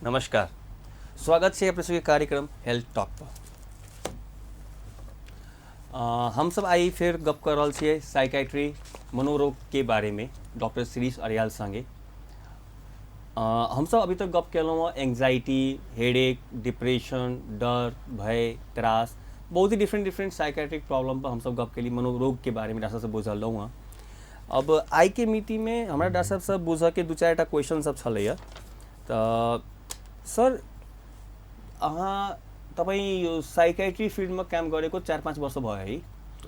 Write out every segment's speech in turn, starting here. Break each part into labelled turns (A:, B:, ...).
A: नमस्कार, स्वागत है अपने सभी कार्यक्रम हेल्थ टॉक पर। हम सब आई फिर गप कर रहा छे साइकाइट्री मनोरोग के बारे में डॉक्टर शिरीष अरियाल संगे। हम सब अभी तक गप केलौं एंग्जाइटी, हेडेक, डिप्रेशन, डर, भय, त्रास, बहुत ही डिफरेंट साइकाइट्रिक प्रॉब्लम पर हम सब गप केली, मनोरोग के बारे में डॉक्टर साहब बुझल लौं। अब आई के मीटिंग में हमारा डॉक्टर साहब सब बुझ के दू चारिटा क्वेश्चन सब छलैया। तो सर तपाईँ यो साइकाइट्री फिल्डमा काम गरेको 4-5 वर्ष भयो है?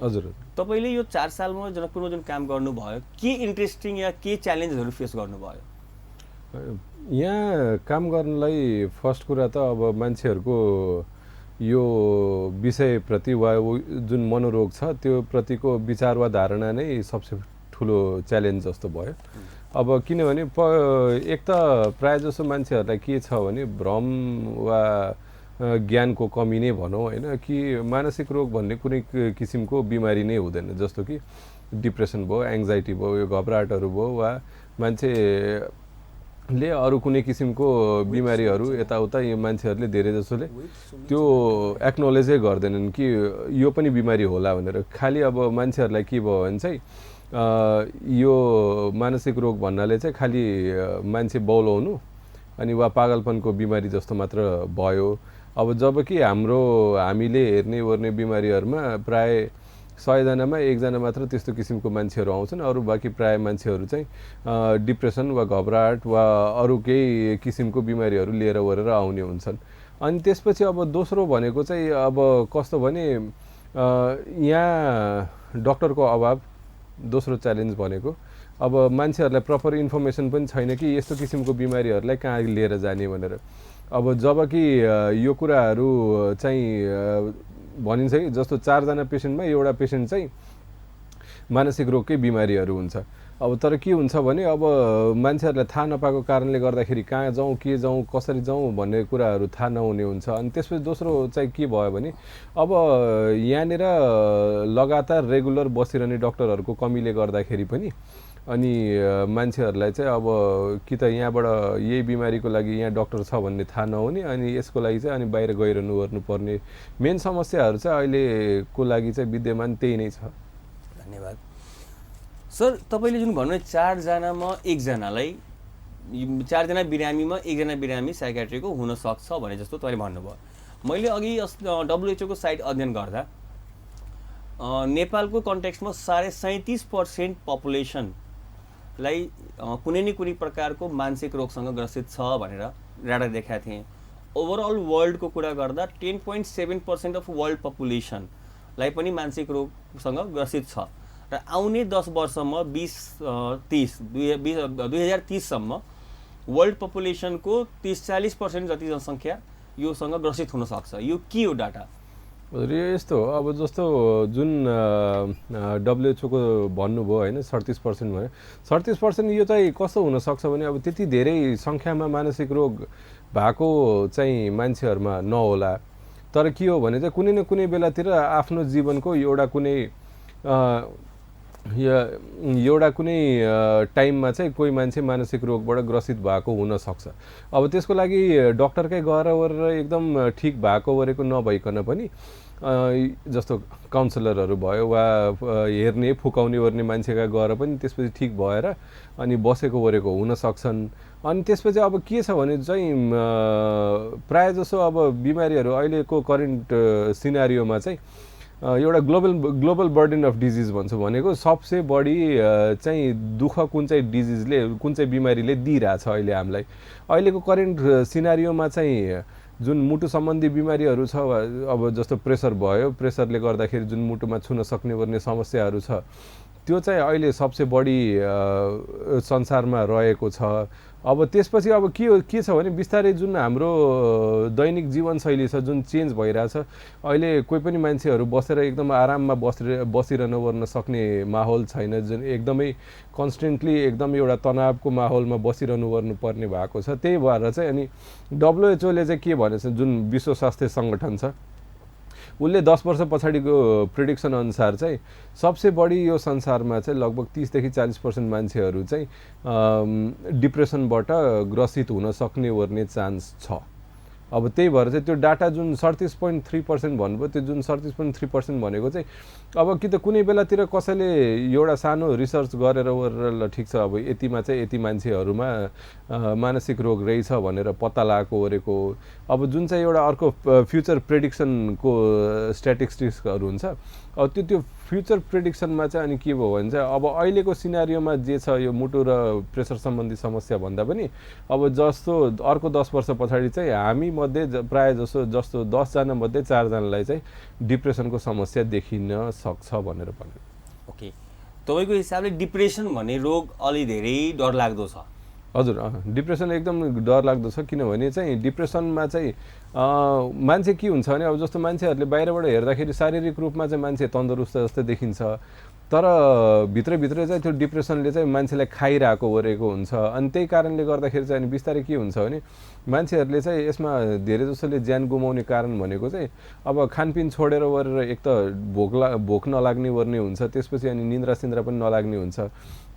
B: हजुर।
A: तपाईले यो 4 सालमा जनकपुरमा जुन काम गर्नुभयो, के इन्ट्रेस्टिङ या के च्यालेन्जहरू फेस गर्नुभयो?
B: यहाँ काम गर्नलाई फर्स्ट कुरा त अब मान्छेहरूको यो विषयप्रति वा जुन मनोरोग छ त्यो प्रतिको विचार वा धारणा नै सबसे ठुलो च्यालेन्ज जस्तो भयो। अब किनभने एक त प्रायःजसो मान्छेहरूलाई के छ भने भ्रम वा ज्ञानको कमी नै भनौँ होइन, कि मानसिक रोग भन्ने कुनै किसिमको बिमारी नै हुँदैन। जस्तो कि डिप्रेसन भयो, एङ्जाइटी भयो, यो घबराहटहरू भयो, वा मान्छेले अरू कुनै किसिमको बिमारीहरू यताउता यो मान्छेहरूले धेरै जसोले त्यो एक्नोलेजै गर्दैनन् कि यो पनि बिमारी होला भनेर। खालि अब मान्छेहरूलाई के भयो भने चाहिँ यो मानसिक रोग भन्नाले चाहिँ खालि मान्छे बौलाउनु अनि वा पागलपनको बिमारी जस्तो मात्र भयो। अब जबकि हामीले हेर्ने ओर्ने बिमारीहरूमा प्राय 100 जनामा 1 जना मात्र त्यस्तो किसिमको मान्छेहरू आउँछन्। अरू बाँकी प्राय मान्छेहरू चाहिँ डिप्रेसन वा घबराहट वा अरू केही किसिमको बिमारीहरू लिएर ओरेर आउने हुन्छन्। अनि त्यसपछि अब दोस्रो भनेको चाहिँ अब कस्तो भने यहाँ डक्टरको अभाव दोस्रो च्यालेन्ज भनेको। अब मान्छेहरूलाई प्रपर इन्फर्मेसन पनि छैन कि यस्तो किसिमको बिमारीहरूलाई कहाँ लिएर जाने भनेर। अब जबकि यो कुराहरू चाहिँ भनिन्छ कि जस्तो 4 जना पेसेन्टमा एउटा पेसेन्ट चाहिँ मानसिक रोगकै बिमारीहरू हुन्छ। अब तर के हुन्छ भने अब मान्छेहरूलाई थाहा नपाएको कारणले गर्दाखेरि कहाँ जाउँ, के जाउँ, कसरी जाउँ भन्ने कुराहरू थाहा नहुने हुन्छ। अनि त्यसपछि दोस्रो चाहिँ के भयो भने अब यहाँनिर लगातार रेगुलर बसिरहने डक्टरहरूको कमीले गर्दाखेरि पनि अनि मान्छेहरूलाई चाहिँ अब कि त यहाँबाट यही बिमारीको लागि यहाँ डक्टर छ भन्ने थाहा नहुने, अनि यसको लागि चाहिँ अनि बाहिर गइरहनु पर्ने मेन समस्याहरू चाहिँ अहिलेको लागि चाहिँ विद्यमान त्यही नै छ।
A: धन्यवाद सर। तपाईँले जुन भन्नु 4 जनामा 1 जनालाई 4 जना बिरामीमा 1 जना बिरामी साइकाट्रीको हुन सक्छ भने जस्तो तपाईँले भन्नुभयो। मैले अघि WHO को साइट अध्ययन गर्दा नेपालको कन्टेक्स्टमा 37% पपुलेसनलाई कुनै न कुनै प्रकारको मानसिक रोगसँग ग्रसित छ भनेर डाटा देखाएको थिएँ। ओभरअल वर्ल्डको कुरा गर्दा 10.7% अफ वर्ल्ड पपुलेसनलाई पनि मानसिक रोगसँग ग्रसित छ र आउने 10 वर्षमा 2030 सम्म वर्ल्ड पपुलेसनको 30-40% जति जनसङ्ख्या योसँग ग्रसित हुन सक्छ। यो के हो डाटा?
B: यस्तो हो, अब जस्तो जुन WHO को भन्नुभयो होइन 37% भयो। 37% यो चाहिँ कस्तो हुनसक्छ भने अब त्यति धेरै सङ्ख्यामा मानसिक रोग भएको चाहिँ मान्छेहरूमा नहोला, तर के हो भने चाहिँ कुनै न कुनै बेलातिर आफ्नो जीवनको एउटा कुनै टाइममा चाहिँ कोही मान्छे मानसिक रोगबाट ग्रसित भएको हुनसक्छ। अब त्यसको लागि डक्टरकै गएर ओरेर एकदम ठिक भएको ओरेको नभइकन पनि जस्तो काउन्सिलरहरू भयो वा हेर्ने फुकाउने ओर्ने मान्छेका गएर पनि त्यसपछि ठिक भएर अनि बसेको ओरेको हुन सक्छन्। अनि त्यसपछि अब के छ भने चाहिँ प्रायःजसो अब बिमारीहरू अहिलेको करेन्ट सिनारियोमा चाहिँ एउटा ग्लोबल बर्डन अफ डिजिज भन्छ भनेको सबसे बढी चाहिँ दुःख कुन चाहिँ डिजिजले कुन चाहिँ बिमारीले दिइरहेछ अहिले हामीलाई। अहिलेको करेन्ट सिनारियोमा चाहिँ जुन मुटु सम्बन्धी बिमारीहरू छ, अब जस्तो प्रेसर भयो, प्रेसरले गर्दाखेरि जुन मुटुमा छुन सक्ने पर्ने समस्याहरू छ त्यो चाहिँ अहिले सबसे बढी संसारमा रहेको छ। अब त्यसपछि अब के छ भने बिस्तारै जुन हाम्रो दैनिक जीवनशैली छ जुन चेन्ज भइरहेछ, अहिले कोही पनि मान्छेहरू बसेर एकदम आराममा बसिरहन ओर्न सक्ने माहौल छैन, जुन एकदमै कन्स्टेन्टली एकदम एउटा तनावको माहौलमा बसिरहनु ओर्नु पर्ने भएको छ। त्यही भएर चाहिँ अनि WHO ले चाहिँ के भनेछ, जुन विश्व स्वास्थ्य सङ्गठन छ उसले 10 वर्ष पछाडिको प्रेडिक्सन अनुसार चाहिँ सबसे बढी यो संसारमा चाहिँ लगभग 30 देखि 40% मान्छेहरू चाहिँ डिप्रेसनबाट ग्रसित हुन सक्ने ओर्ने चान्स छ। अब त्यही भएर चाहिँ त्यो डाटा जुन 37.3% भन्नुभयो, त्यो जुन 37.3% भनेको चाहिँ अब कि त कुनै बेलातिर कसैले एउटा सानो रिसर्च गरेर ल ठिक छ अब यतिमा चाहिँ यति मान्छेहरूमा मानसिक रोग रहेछ भनेर पत्ता लगाएको ओरेको। अब जुन चाहिँ एउटा अर्को फ्युचर प्रेडिक्सनको स्ट्याटिस्टिक्सहरू हुन्छ, अब त्यो फ्युचर प्रेडिक्सनमा चाहिँ अनि के भयो भने चाहिँ अब अहिलेको सिनारियोमा जे छ यो मुटु र प्रेसर सम्बन्धी समस्या भन्दा पनि अब जस्तो अर्को 10 वर्ष पछाडि चाहिँ हामी मध्ये प्रायः जस्तो 10 जना मध्ये 4 जनालाई चाहिँ डिप्रेसनको समस्या देखिन सक्छ भनेर भन्यो।
A: ओके, तपाईँको हिसाबले डिप्रेसन भन्ने रोग अलि धेरै डरलाग्दो छ?
B: हजुर, डिप्रेसन एकदम डरलाग्दो छ। किनभने चाहिँ डिप्रेसनमा चाहिँ मान्छे के हुन्छ भने अब जस्तो मान्छेहरूले बाहिरबाट हेर्दाखेरि शारीरिक रूपमा चाहिँ मान्छे तन्दुरुस्त जस्तै देखिन्छ, तर भित्रभित्र चाहिँ त्यो डिप्रेसनले चाहिँ मान्छेलाई खाइरहेको ओरेको हुन्छ। अनि त्यही कारणले गर्दाखेरि चाहिँ अनि बिस्तारै के हुन्छ भने मान्छेहरूले चाहिँ यसमा धेरै जसोले ज्यान गुमाउने कारण भनेको चाहिँ अब खानपिन छोडेर गरेर एक त भोक नलाग्ने ओर्ने हुन्छ, त्यसपछि अनि निन्द्रा सिन्द्रा पनि नलाग्ने हुन्छ।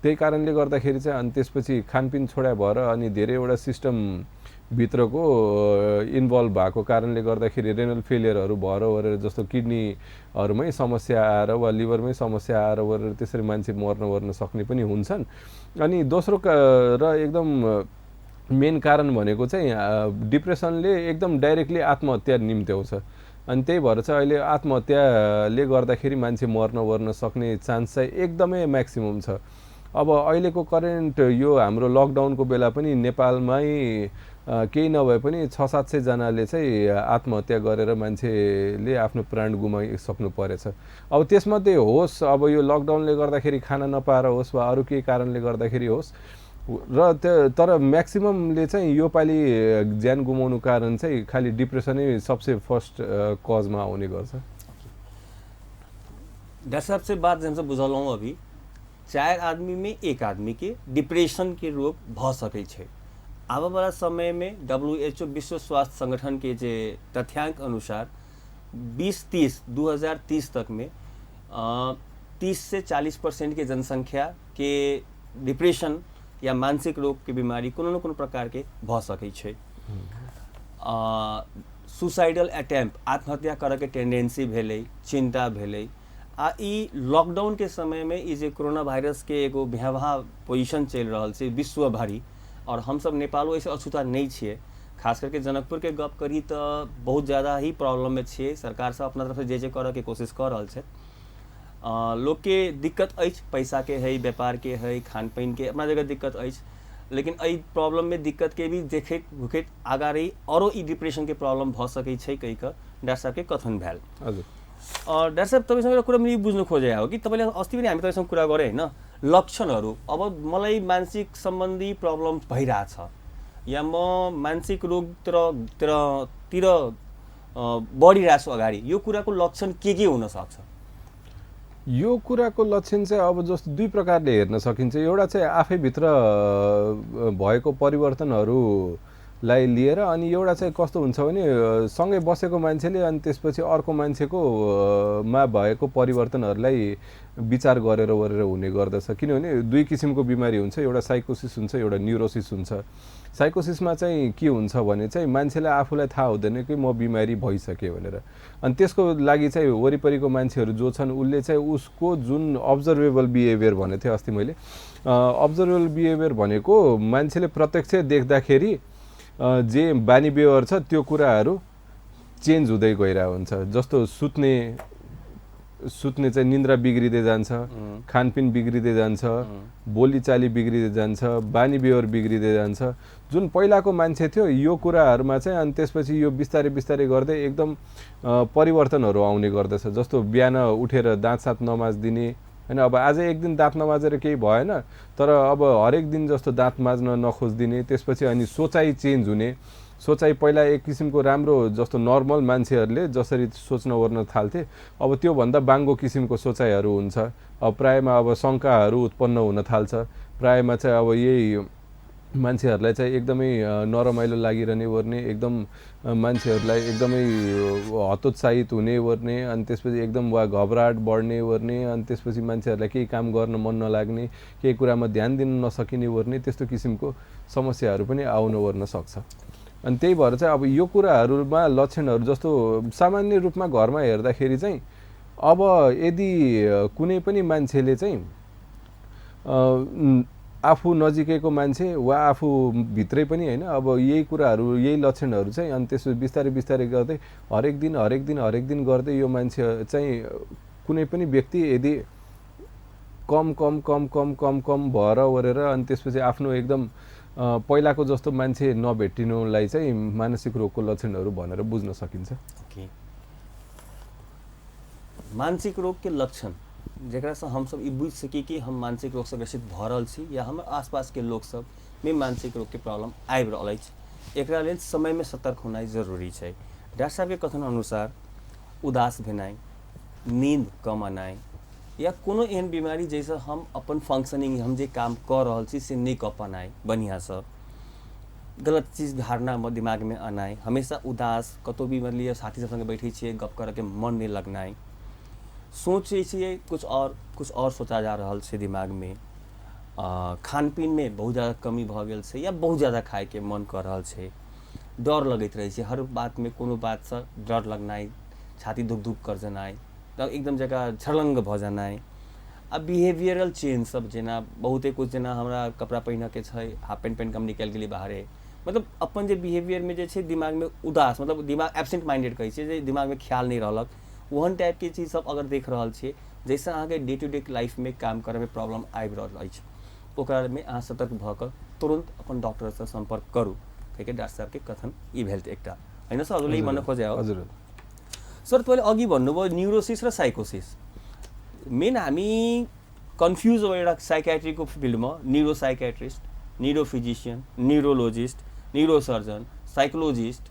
B: त्यही कारणले गर्दाखेरि चाहिँ अनि त्यसपछि खानपिन छोडा भएर अनि धेरैवटा सिस्टम भित्रको इन्भल्भ भएको कारणले गर्दाखेरि रेनल फेलियरहरू भएर गरेर जस्तो किडनीहरूमै समस्या आएर वा लिभरमै समस्या आएर गरेर त्यसरी मान्छे मर्न सक्ने पनि हुन्छन्। अनि दोस्रो र एकदम मेन कारण भनेको चाहिँ डिप्रेसनले एकदम डाइरेक्टली आत्महत्या निम्त्याउँछ। अनि त्यही भएर चाहिँ अहिले आत्महत्याले गर्दाखेरि मान्छे मर्न सक्ने चान्स चाहिँ एकदमै म्याक्सिमम छ। अब अहिलेको करेन्ट यो हाम्रो लकडाउनको बेला पनि नेपालमै केही नभए पनि 600-700 जनाले चाहिँ आत्महत्या गरेर मान्छेले आफ्नो प्राण गुमाइसक्नु परेछ। अब त्यसमध्ये होस् अब यो लकडाउनले गर्दाखेरि खाना नपाएर होस् वा अरू केही कारणले गर्दाखेरि होस् र तर म्याक्सिममले चाहिँ यो पालि ज्यान गुमाउनु कारण चाहिँ खालि डिप्रेसनै सबसे फर्स्ट कजमा आउने गर्छ।
A: डॉक्टर साहब से बात हमसे बुझलौं अभी 4 आदमी में 1 आदमी के डिप्रेशन के रोग भ सकै छै। आबऽ वाला समय में WHO विश्व स्वास्थ्य संगठन के जे तथ्यांक अनुसार 2030 तक में 30 से 40% के जनसंख्या के डिप्रेशन या मानसिक रोग के बीमारी कोनो न कोनो प्रकार के भ सकै छै। सुसाइडल अटेम्प्ट आत्महत्या करे के टेंडेंसी भेलै, चिंता भेलै। ई लॉकडाउन के समय में ई जे कोरोना वायरस के एगो भयावह पोजिशन चल रहा है विश्व भरी, और हम सब नेपालो ऐसे अछूता नहीं छिए। खास करके जनकपुर के गप करी तो बहुत ज़्यादा ही प्रॉब्लम में छिए। सरकार सब अपना तरफ से जे करे के कोशिश कर रहा है। लोग के दिक्कत अछि, पैसा के है, व्यापार के है, खान पान के अपना जगह दिक्कत अछि, लेकिन एहि प्रॉब्लम में दिक्कत के भी देखैत भुकैत आगा रही औरो ई डिप्रेशन के प्रॉब्लम भ सकै छै कहि कऽ डॉक्टर साहब के कथन भेल।
B: हजुर,
A: डॉक्टर साहब तपाईसँग एउटा कुरा मैले बुझ्नु खोजे हो कि तपाईले अस्ति पनि हामी तपाईसँग कुरा गरे हैन, लक्षणहरू अब मलाई मानसिक सम्बन्धी प्रब्लम भइरहेछ या म मानसिक रोगतिर बढिरहेछु अगाडि, यो कुराको लक्षण के हुन सक्छ?
B: यो कुराको लक्षण चाहिँ अब जस्तो दुई प्रकारले हेर्न सकिन्छ। एउटा चाहिँ आफैभित्र भएको परिवर्तनहरूलाई लिएर, अनि एउटा चाहिँ कस्तो हुन्छ भने सँगै बसेको मान्छेले अनि त्यसपछि अर्को मान्छेको मा भएको परिवर्तनहरूलाई विचार गरेर हुने गर्दछ। किनभने दुई किसिमको बिमारी हुन्छ, एउटा साइकोसिस हुन्छ, एउटा न्युरोसिस हुन्छ। साइकोसिसमा चाहिँ के हुन्छ भने चाहिँ मान्छेलाई आफूलाई थाहा हुँदैन कि म बिमारी भइसकेँ भनेर, अनि त्यसको लागि चाहिँ वरिपरिको मान्छेहरू जो छन् उसले चाहिँ उसको जुन अब्जर्भेबल बिहेभियर भनेको थिएँ अस्ति मैले, अब्जर्भेबल बिहेभियर भनेको मान्छेले प्रत्यक्ष देख्दाखेरि जे बानी व्यवहार छ त्यो कुराहरू चेन्ज हुँदै गइरहेको हुन्छ। जस्तो सुत्ने चाहिँ निन्द्रा बिग्रिँदै जान्छ, खानपिन बिग्रिँदै जान्छ, बोलीचाली बिग्रिँदै जान्छ, बानी व्यवहार बिग्रिँदै जान्छ। जुन पहिलाको मान्छे थियो यो कुराहरूमा चाहिँ अनि त्यसपछि यो बिस्तारै गर्दै एकदम परिवर्तनहरू आउने गर्दछ। जस्तो बिहान उठेर दाँत सात नमाज्दिने हैन, अब आज एक दिन दाँत नमाजेर केही भएन, तर अब हरेक दिन जस्तो दाँत माझ्न नखोज्दिने। त्यसपछि अनि सोचाइ चेन्ज हुने, सोचाइ पहिला एक किसिमको राम्रो जस्तो नर्मल मान्छेहरूले जसरी सोच्न ओर्न थाल्थे अब त्योभन्दा बाङ्गो किसिमको सोचाइहरू हुन्छ। अब प्रायमा अब शङ्काहरू उत्पन्न हुन थाल्छ। प्रायमा चाहिँ अब यही मान्छेहरूलाई चाहिँ एकदमै नरमाइलो लागिरहने वर्ने एकदम मान्छेहरूलाई एकदमै हतोत्साहित हुने वर्ने अनि त्यसपछि एकदम वा घबराहट बढ्ने वर्ने अनि त्यसपछि मान्छेहरूलाई केही काम गर्न मन नलाग्ने केही कुरामा ध्यान दिन नसकिने वर्ने त्यस्तो किसिमको समस्याहरू पनि आउन वर्न सक्छ। अनि त्यही भएर चाहिँ अब यो कुराहरूमा लक्षणहरू जस्तो सामान्य रूपमा घरमा हेर्दाखेरि चाहिँ अब यदि कुनै पनि मान्छेले चाहिँ आफू नजिकैको मान्छे वा आफू भित्रै पनि होइन अब यही कुराहरू यही लक्षणहरू चाहिँ अनि त्यसो बिस्तारै बिस्तारै गर्दै हरेक दिन गर्दै यो मान्छे चाहिँ कुनै पनि व्यक्ति यदि कम भएर ओरेर अनि त्यसपछि आफ्नो एकदम पहिलाको जस्तो मान्छे नभेटिनुलाई चाहिँ मानसिक रोगको लक्षणहरू भनेर बुझ्न सकिन्छ।
A: ओके, मानसिक रोग के लक्षण जेकरा से हम सब ई बुझ सकी कि हम मानसिक रोग से ग्रसित भ रहल छी या हमर आसपास के लोग सब में मानसिक रोग के प्रॉब्लम आबि रहल अछि, एकरा लेल समय में सतर्क होनाइ जरूरी छै। डॉक्टर साहब के कथन अनुसार उदास भेनाइ, नींद कम आनाइ या कोनो एहन बीमारी जैसे हम अपन फंक्शनिंग हम जे काम कर रहल छी से नहीं कर पानाइ बढ़िया से, गलत चीज धारणा दिमाग में आनाइ, हमेशा उदास कतौ भी मतलब साथी सब संगे बैठे छिए गप करे के मन नहीं लगनाइ, सोचे छिए कुछ और सोचा जा रहा है दिमाग में, खान पीन में बहुत ज़्यादा कमी भ गेल छै या बहुत ज़्यादा खाए के मन कर रहा है, डर लगत रहे छै, हर बात में कोनो बात से डर लगनाइ, छाती धुक धुक कर जनाइ, एकदम जगह छलंग भ जनाइ। अब बिहेवियरल चेंज सब जेना बहुते कुछ जेना हमरा कपड़ा पहने के छै, हाफ पैंट पहन के हम निकल गेली बाहरे, मतलब अपन जे बिहेवियर में जे छै दिमाग में उदास मतलब दिमाग एब्सेंट माइंडेड कहै छै, जे दिमाग में ख्याल नहीं रहलक, वहन टाइप के चीज सब अगर देख रहा छे जैसे अहाँ के डे टू डे लाइफ में काम करे में प्रॉब्लम आबि रहल अछि, ओकरा में अहाँ सतर्क भ क तुरंत अपन डॉक्टर से संपर्क करू। ठीक डॉक्टर साहब के कथन ई भेल एकटा हैन सर, अरूले भन्न खोजे हो
B: हजुर
A: सर तपाईले अघि भन्नुभयो न्यूरोसिस र साइकोसिस, मेन हामी कन्फ्युज हो एउटा साइकियाट्रीको फिल्डमा neuro psychiatrist, neuro physician, neurologist, neuro surgeon, psychologist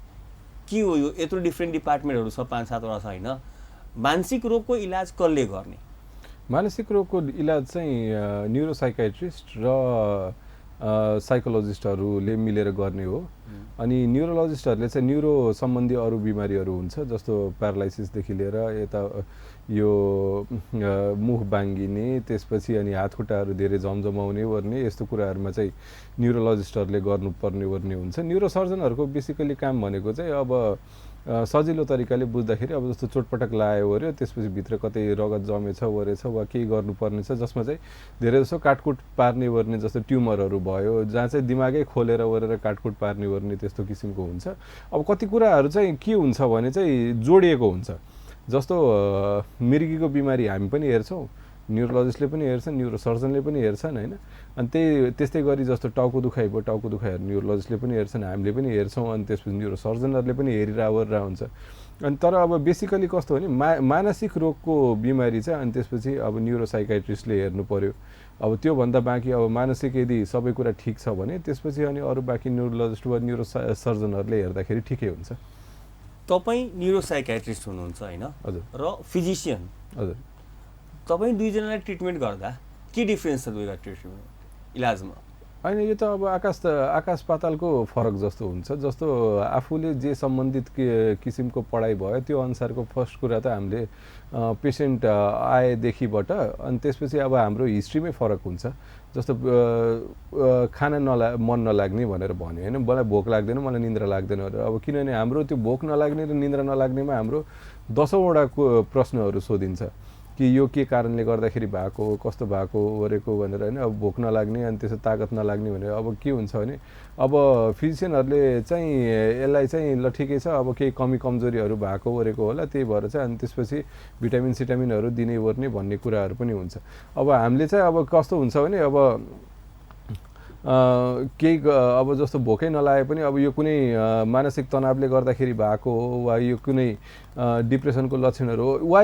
A: के हो यो यत्रो डिफ्रेन्ट डिपार्टमेन्टहरु छ 5-7 वटा छ हैन। मानसिक रोगको इलाज कसले गर्ने?
B: मानसिक रोगको इलाज चाहिँ न्यूरो साइकियाट्रिस्ट र साइकोलोजिस्टहरूले मिलेर गर्ने हो। अनि न्यूरोलोजिस्टहरूले चाहिँ न्यूरो सम्बन्धी अरू बिमारीहरू हुन्छ जस्तो प्यारालाइसिसदेखि लिएर यता यो मुख बाङ्गिने त्यसपछि अनि हातखुट्टाहरू धेरै झमझमाउने वर्ने यस्तो कुराहरूमा चाहिँ न्यूरोलोजिस्टहरूले गर्नुपर्ने वर्ने हुन्छ। न्यूरो सर्जनहरूको बेसिकली काम भनेको चाहिँ अब सजिलो तरिकाले बुझ्दाखेरि अब जस्तो चोटपटक लाग्यो वर्यो त्यसपछि भित्र कतै रगत जमेछ वरेछ वा केही गर्नुपर्ने छ जसमा चाहिँ धेरै जसो काटकुट पार्ने वर्ने जस्तो ट्युमरहरू भयो जहाँ चाहिँ दिमागै खोलेर वरेर काटकुट पार्ने वर्ने त्यस्तो किसिमको हुन्छ। अब कति कुराहरू चाहिँ के हुन्छ भने चाहिँ जोडिएको हुन्छ, जस्तो मृगीको बिमारी हामी पनि हेर्छौँ, न्यूरोलोजिस्टले पनि हेर्छन्, न्यूरो सर्जनले पनि हेर्छन् हैन। अनि त्यस्तै गरी जस्तो टाउको दुखाइ भयो, टाउको दुखाइहरू न्यूरोलोजिस्टले पनि हेर्छन्, हामीले पनि हेर्छौँ, अनि त्यसपछि न्यूरो सर्जनहरूले पनि हेरिरहेको हुन्छ। अनि तर अब बेसिकली कस्तो भने मानसिक रोगको बिमारी चाहिँ अनि त्यसपछि अब न्यूरो साइकियाट्रिस्टले हेर्नु पर्यो। अब त्योभन्दा बाँकी अब मानसिक यदि सबै कुरा ठिक छ भने त्यसपछि अनि अरू बाँकी न्यूरोलोजिस्ट वा न्यूरो सर्जनहरूले हेर्दाखेरि ठिकै हुन्छ।
A: तपाईँ न्यूरो साइकियाट्रिस्ट हुनुहुन्छ हैन?
B: हजुर। र
A: फिजिशियन।
B: हजुर।
A: तपाईँ दुईजनालाई ट्रिटमेन्ट गर्दा के डिफरेन्स छ दुईवटा ट्रिटमेन्ट इलाजमा?
B: होइन यो त अब आकाश पातालको फरक जस्तो हुन्छ। जस्तो आफूले जे सम्बन्धित किसिमको पढाइ भयो त्यो अनुसारको फर्स्ट कुरा त हामीले पेसेन्ट आएदेखिबाट अनि त्यसपछि अब हाम्रो हिस्ट्रीमै फरक हुन्छ। जस्तो खाना मन नलाग्ने भनेर भन्यो होइन, मलाई भोक लाग्दैन, मलाई निन्द्रा लाग्दैन अब किनभने हाम्रो त्यो भोक नलाग्ने र निन्द्रा नलाग्नेमा हाम्रो 10औं वटा प्रश्नहरू सोधिन्छ कि यो के कारणले गर्दाखेरि भएको हो, कस्तो भएको गरेको भनेर होइन। अब भोक नलाग्ने अनि त्यसो ताकत नलाग्ने भनेर अब के हुन्छ भने अब फिजिशियनहरूले चाहिँ यसलाई चाहिँ ल ठिकै छ अब केही कमी कमजोरीहरू भएको गरेको होला त्यही भएर चाहिँ अनि त्यसपछि भिटामिन सिटामिनहरू दिने वर्ने भन्ने कुराहरू पनि हुन्छ। अब हामीले चाहिँ अब कस्तो हुन्छ भने अब केही अब जस्तो भोकै नलागे पनि अब यो कुनै मानसिक तनावले गर्दाखेरि भएको हो वा यो कुनै डिप्रेसनको लक्षणहरू हो वा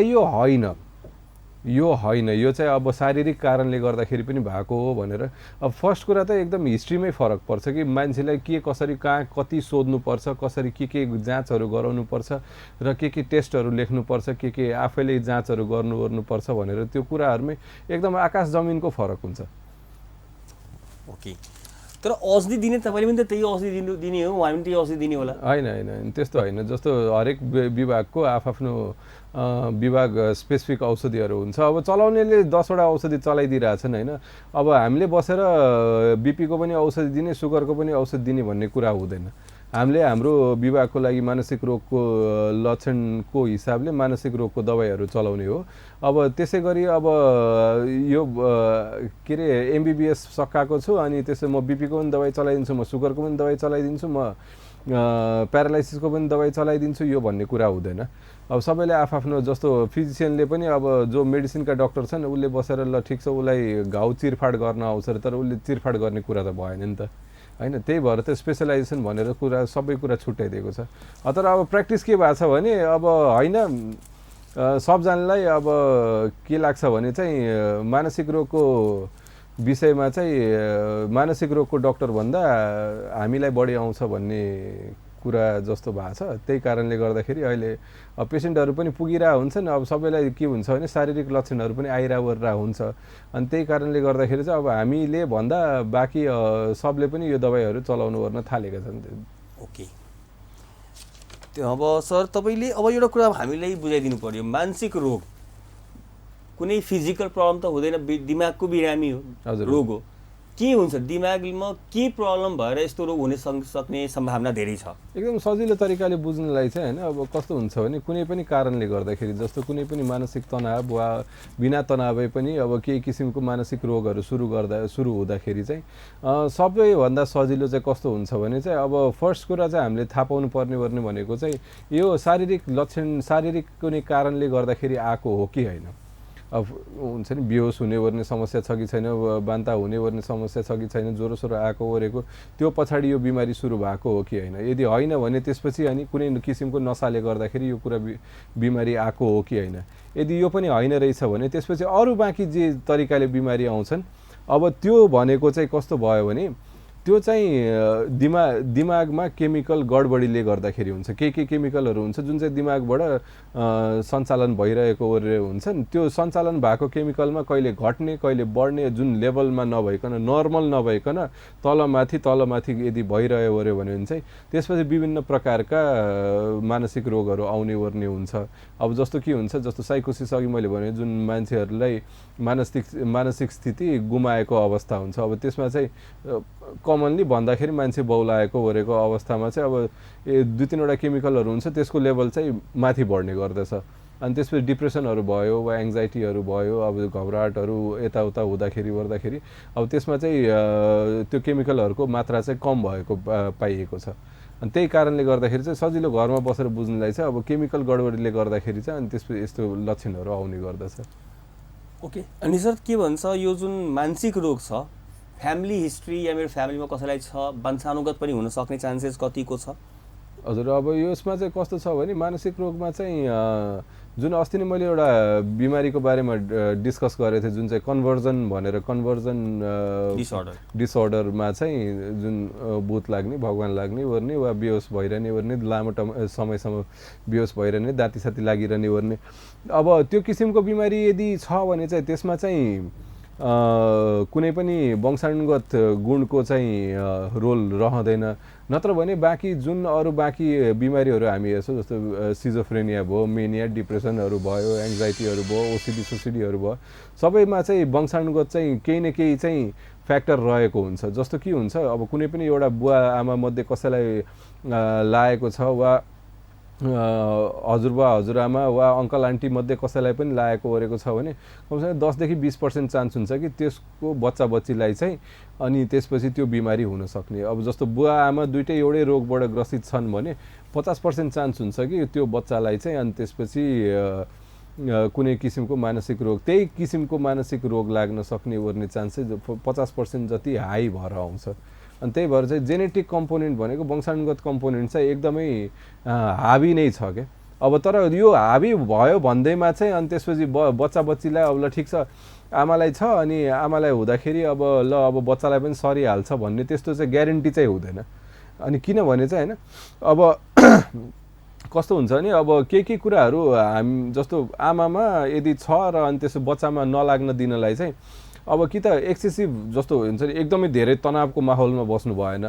B: यो होइन, यो चाहिँ अब शारीरिक कारणले गर्दाखेरि पनि भएको हो भनेर अब फर्स्ट कुरा त एकदम हिस्ट्रीमै फरक पर्छ कि मान्छेलाई के कसरी कहाँ कति सोध्नुपर्छ, कसरी के जाँचहरू गराउनुपर्छ र के टेस्टहरू लेख्नुपर्छ, के आफैले जाँचहरू गर्नुपर्छ भनेर त्यो कुराहरूमै एकदम आकाश जमिनको फरक हुन्छ।
A: ओके, तर औषधि दिने तपाईँले पनि त त्यही औषधि दिने हो, उहाँ पनि त्यही औषधि दिने होला?
B: होइन त्यस्तो होइन। जस्तो हरेक विभागको आफ्नो विभाग स्पेसिफिक औषधिहरू हुन्छ। अब चलाउनेले 10वटा औषधि चलाइदिइरहेछन् होइन। अब हामीले बसेर बिपीको पनि औषधि दिने, सुगरको पनि औषधि दिने भन्ने कुरा हुँदैन। हामीले हाम्रो विभागको लागि मानसिक रोगको लक्षणको हिसाबले मानसिक रोगको दबाईहरू चलाउने हो। अब त्यसै गरी अब यो के अरे एमबिबिएस सकाएको छु अनि त्यसै म बिपीको पनि दबाई चलाइदिन्छु, म सुगरको पनि दबाई चलाइदिन्छु, म प्यारालाइसिसको पनि दबाई चलाइदिन्छु, यो भन्ने कुरा हुँदैन। अब सबैले आफ्नो जस्तो फिजिसियनले पनि अब जो मेडिसिनका डक्टर छन् उसले बसेर ल ठिक छ उसलाई घाउ चिरफाड गर्न आउँछ तर उसले चिरफाड गर्ने कुरा त भएन नि त होइन। त्यही भएर त स्पेसलाइजेसन भनेर कुरा सबै कुरा छुट्याइदिएको छ। तर अब प्र्याक्टिस के भएको छ भने अब होइन सबजनालाई अब के लाग्छ भने चाहिँ मानसिक रोगको विषयमा चाहिँ मानसिक रोगको डक्टर भन्दा हामीलाई बढी आउँछ भन्ने कुरा जस्तो भएको छ। त्यही कारणले गर्दाखेरि अहिले पेसेन्टहरू पनि पुगिरहेको हुन्छन्। अब सबैलाई के हुन्छ भने शारीरिक लक्षणहरू पनि आइरहेको हुन्छ। अनि त्यही कारणले गर्दाखेरि चाहिँ अब हामीले भन्दा बाँकी सबले पनि यो दबाईहरू चलाउनु गर्न थालेका छन्।
A: ओके, अब सर तपाईँले अब एउटा कुरा हामीलाई बुझाइदिनु पर्यो, मानसिक रोग कुनै फिजिकल प्रब्लम त हुँदैन, दिमागको बिरामी हो, रोग हो। के हुन्छ दिमागमा के प्रब्लम भएर यस्तो रोग हुन सक्ने सम्भावना धेरै छ?
B: एकदम सजिलो तरिकाले बुझ्नलाई चाहिँ होइन अब कस्तो हुन्छ भने कुनै पनि कारणले गर्दाखेरि जस्तो कुनै पनि मानसिक तनाव वा बिना तनावै पनि अब केही किसिमको मानसिक रोगहरू सुरु हुँदाखेरि चाहिँ सबैभन्दा सजिलो चाहिँ कस्तो हुन्छ भने चाहिँ अब फर्स्ट कुरा चाहिँ हामीले थाहा पाउनु पर्ने भनेको चाहिँ यो शारीरिक लक्षण शारीरिक कुनै कारणले गर्दाखेरि आएको हो कि होइन। अब हुन्छ नि बेहोस हुने ओर्ने समस्या छ कि छैन, बान्ता हुने ओर्ने समस्या छ कि छैन, ज्वरो सोरो आएको ओरेको त्यो पछाडि यो बिमारी सुरु भएको हो कि होइन। यदि होइन भने त्यसपछि अनि कुनै किसिमको नसाले गर्दाखेरि यो कुरा बिमारी आएको हो कि होइन। यदि यो पनि होइन रहेछ भने त्यसपछि अरू बाँकी जे तरिकाले बिमारी आउँछन् अब त्यो भनेको चाहिँ कस्तो भयो भने त्यो चाहिँ दिमागमा केमिकल गडबडीले गर्दाखेरि हुन्छ। के केमिकलहरू हुन्छ जुन चाहिँ दिमागबाट सञ्चालन भइरहेको हुन्छन्। त्यो सञ्चालन भएको केमिकलमा कहिले घट्ने कहिले बढ्ने जुन लेभलमा नभइकन नर्मल नभइकन तलमाथि यदि भइरह्यो भने चाहिँ त्यसपछि विभिन्न प्रकारका मानसिक रोगहरू आउने ओर्ने हुन्छ। अब जस्तो के हुन्छ जस्तो साइकोसिस अघि मैले भने जुन मान्छेहरूलाई मानसिक स्थिति गुमाएको अवस्था हुन्छ। अब त्यसमा चाहिँ कमनली भन्दाखेरि मान्छे बौलाएको ओरेको अवस्थामा चाहिँ अब 2-3वटा केमिकलहरू हुन्छ त्यसको लेभल चाहिँ माथि बढ्ने गर्दछ। अनि त्यसपछि डिप्रेसनहरू भयो वा एङ्जाइटीहरू भयो, अब घबराहटहरू यताउता हुँदाखेरि अब त्यसमा चाहिँ त्यो केमिकलहरूको मात्रा चाहिँ कम भएको पाइएको छ। अनि त्यही कारणले गर्दाखेरि चाहिँ सजिलो घरमा बसेर बुझ्नलाई चाहिँ अब केमिकल गडबडीले गर्दाखेरि चाहिँ अनि त्यसपछि यस्तो लक्षणहरू आउने गर्दछ।
A: ओके, अनि सर के भन्छ यो जुन मानसिक रोग छ फ्यामिली हिस्ट्री या मेरो फ्यामिलीमा कसैलाई छ वंशानुगत पनि हुन सक्ने चान्सेस कतिको छ?
B: हजुर अब यसमा चाहिँ कस्तो छ भने मानसिक रोगमा चाहिँ जुन अस्ति नै मैले एउटा बिमारीको बारेमा डिस्कस गरेको थिएँ जुन चाहिँ कन्भर्जन डिसअर्डरमा चाहिँ जुन भूत लाग्ने भगवान लाग्ने ओर्ने वा बेहोस भइरहने ओर्ने लामो समयसम्म बेहोस भइरहने दाँती साथी लागिरहने ओर्ने अब त्यो किसिमको बिमारी यदि छ भने चाहिँ त्यसमा चाहिँ कुनै पनि वंशानुगत गुणको चाहिँ रोल रहँदैन। नत्र भने बाँकी जुन अरू बाँकी बिमारीहरू हामी हेर्छौँ जस्तो सिजोफ्रेनिया भयो, मेनिया, डिप्रेसनहरू भयो, एङ्जाइटीहरू भयो, ओसिडीहरू भयो, सबैमा चाहिँ वंशानुगत चाहिँ केही न केही चाहिँ फ्याक्टर रहेको हुन्छ। जस्तो के हुन्छ अब कुनै पनि एउटा बुवा आमा मध्ये कसैलाई लागेको छ वा हजुरबा हजुरआमा वा अङ्कल आन्टी मध्ये कसैलाई पनि लागेको ओरेको छ भने कमसेकम 10 देखि 20% चान्स हुन्छ कि त्यसको बच्चा बच्चीलाई चाहिँ अनि त्यसपछि त्यो बिमारी हुन सक्ने। अब जस्तो बुवा आमा दुइटै एउटै रोगबाट ग्रसित छन् भने 50% चान्स हुन्छ कि त्यो बच्चालाई चाहिँ अनि त्यसपछि कुनै किसिमको मानसिक रोग त्यही किसिमको मानसिक रोग लाग्न सक्ने ओर्ने चान्सेस 50% जति हाई भएर आउँछ। अनि त्यही भएर चाहिँ जेनेटिक कम्पोनेन्ट भनेको वंशानुगत कम्पोनेन्ट चाहिँ एकदमै हाबी नै छ क्या। अब तर यो हाबी भयो भन्दैमा चाहिँ अनि त्यसपछि बच्चा बच्चीलाई अब ल ठिक छ आमालाई छ अनि आमालाई हुँदाखेरि अब ल अब बच्चालाई पनि सरिहाल्छ भन्ने त्यस्तो चाहिँ ग्यारेन्टी चाहिँ हुँदैन। अनि किनभने चाहिँ होइन अब कस्तो हुन्छ भने अब के कुराहरू हामी जस्तो आमामा यदि छ र अनि त्यसो बच्चामा नलाग्न दिनलाई चाहिँ अब कि त एक्सेसिभ जस्तो हुन्छ नि एकदमै धेरै तनावको माहौलमा बस्नु भएन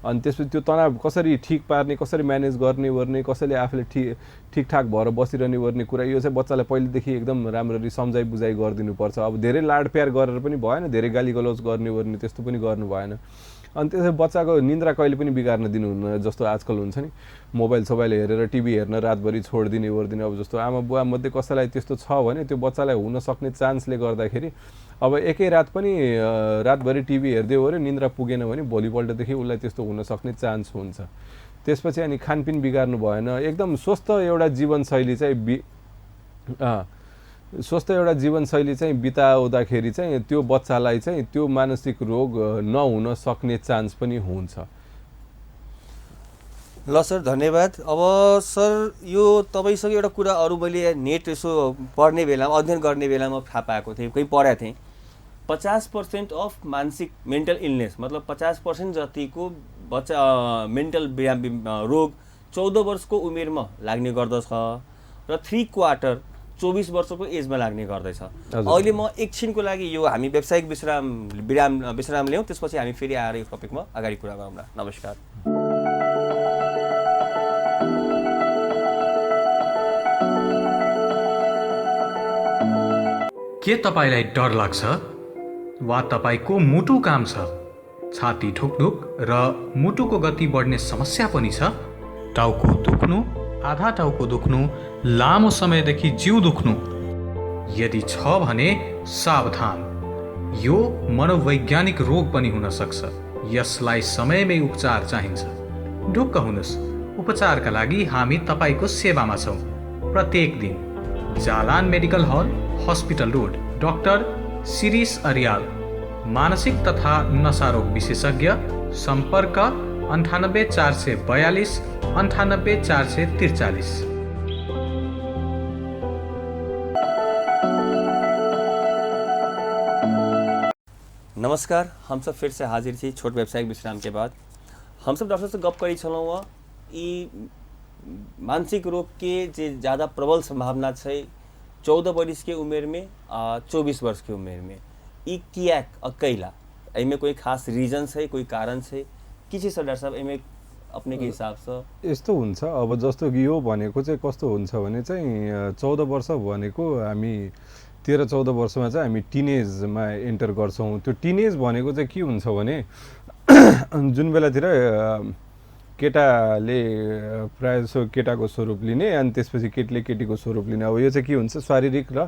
B: अनि त्यसपछि त्यो तनाव कसरी ठिक पार्ने कसरी म्यानेज गर्ने वर्ने कसैले आफूले ठिकठाक भएर बसिरहने वर्ने कुरा यो चाहिँ बच्चालाई पहिलेदेखि एकदम राम्ररी सम्झाइ बुझाइ गरिदिनुपर्छ। अब धेरै लाड प्यार गरेर पनि भएन धेरै गाली गलौज गर्ने वर्ने त्यस्तो पनि गर्नु भएन अनि त्यसै बच्चाको निन्द्रा कहिले पनि बिगार्न दिनुहुन्न जस्तो आजकल हुन्छ नि मोबाइल सोबाइल हेरेर टिभी हेर्न रातभरि छोडिदिने वर्दिने अब जस्तो आमा बुवा मध्ये कसैलाई त्यस्तो छ भने त्यो बच्चालाई हुन सक्ने चान्सले गर्दाखेरि अब एकै रात पनि रातभरि टिभी हेर्दै वर्यो निन्द्रा पुगेन भने भोलिपल्टदेखि उसलाई त्यस्तो हुन सक्ने चान्स हुन्छ। त्यसपछि अनि खानपिन बिगार्नु भएन एकदम स्वस्थ एउटा जीवनशैली चाहिँ बिताउँदाखेरि चाहिँ त्यो बच्चालाई चाहिँ त्यो मानसिक रोग नहुन सक्ने चान्स पनि हुन्छ।
A: ल सर धन्यवाद। अब सर यो तपाईँसँग एउटा कुरा अरू मैले नेट यसो पढ्ने बेलामा अध्ययन गर्ने बेलामा थाहा पाएको थिएँ कहीँ पढाएको थिएँ 50% अफ मानसिक मेन्टल इलनेस मतलब 50% जतिको बच्चा मेन्टल रोग 14 वर्षको उमेरमा लाग्ने गर्दछ र 3/4 24 वर्षको एजमा लाग्ने गर्दैछ। अहिले म एकछिनको लागि यो हामी व्यावसायिक विश्राम ल्याउँ त्यसपछि हामी फेरि आएर यो टपिकमा अगाडि कुरा गरौँला। नमस्कार।
C: के तपाईलाई डर लाग्छ वा तपाईको मुटु काम छ छाती ठुकढुक र मुटुको गति बढ्ने समस्या पनि छ टाउको दुख्नु आधा टाउको दुख्नु लामो समयदेखि जिउ दुख्नु यदि छ भने सावधान यो मनोवैज्ञानिक रोग पनि हुन सक्छ यसलाई समयमै उपचार चाहिन्छ। ढुक्क हुनुस् उपचारका लागि हामी तपाईको सेवामा छौं प्रत्येक दिन Jalan medical hall hospital road doctor Shirish Aryal मानसिक तथा नशारोग विशेषज्ञ सम्पर्क 98 442 98 443।
A: नमस्कार हम सब फिर से हाजिर थी छोट व्यावसायिक विश्राम के बाद। हम सब डॉक्टर से गप करी छलौं हुआ मानसिक रोग के जे ज़्यादा प्रबल संभावना है 14 वर्ष के उम्र में 24 वर्ष की उम्र में ई कियाक अकेला एमे कोई खास रीजन है कोई कारण है के छ डाक्टर साहब एमे अपने के हिसाब से
B: यस्तो हुन्छ। अब जस्तो कि यो भनेको चाहिँ कस्तो हुन्छ भने चाहिँ 14 वर्ष भनेको हामी 13-14 वर्षमा चाहिँ हामी टिनेजमा एन्टर गर्छौँ। त्यो टिनेज भनेको चाहिँ के हुन्छ भने जुन बेलातिर केटाले प्रायः जसो केटाको स्वरूप लिने अनि त्यसपछि केटीले केटीको स्वरूप लिने। अब यो चाहिँ के हुन्छ शारीरिक र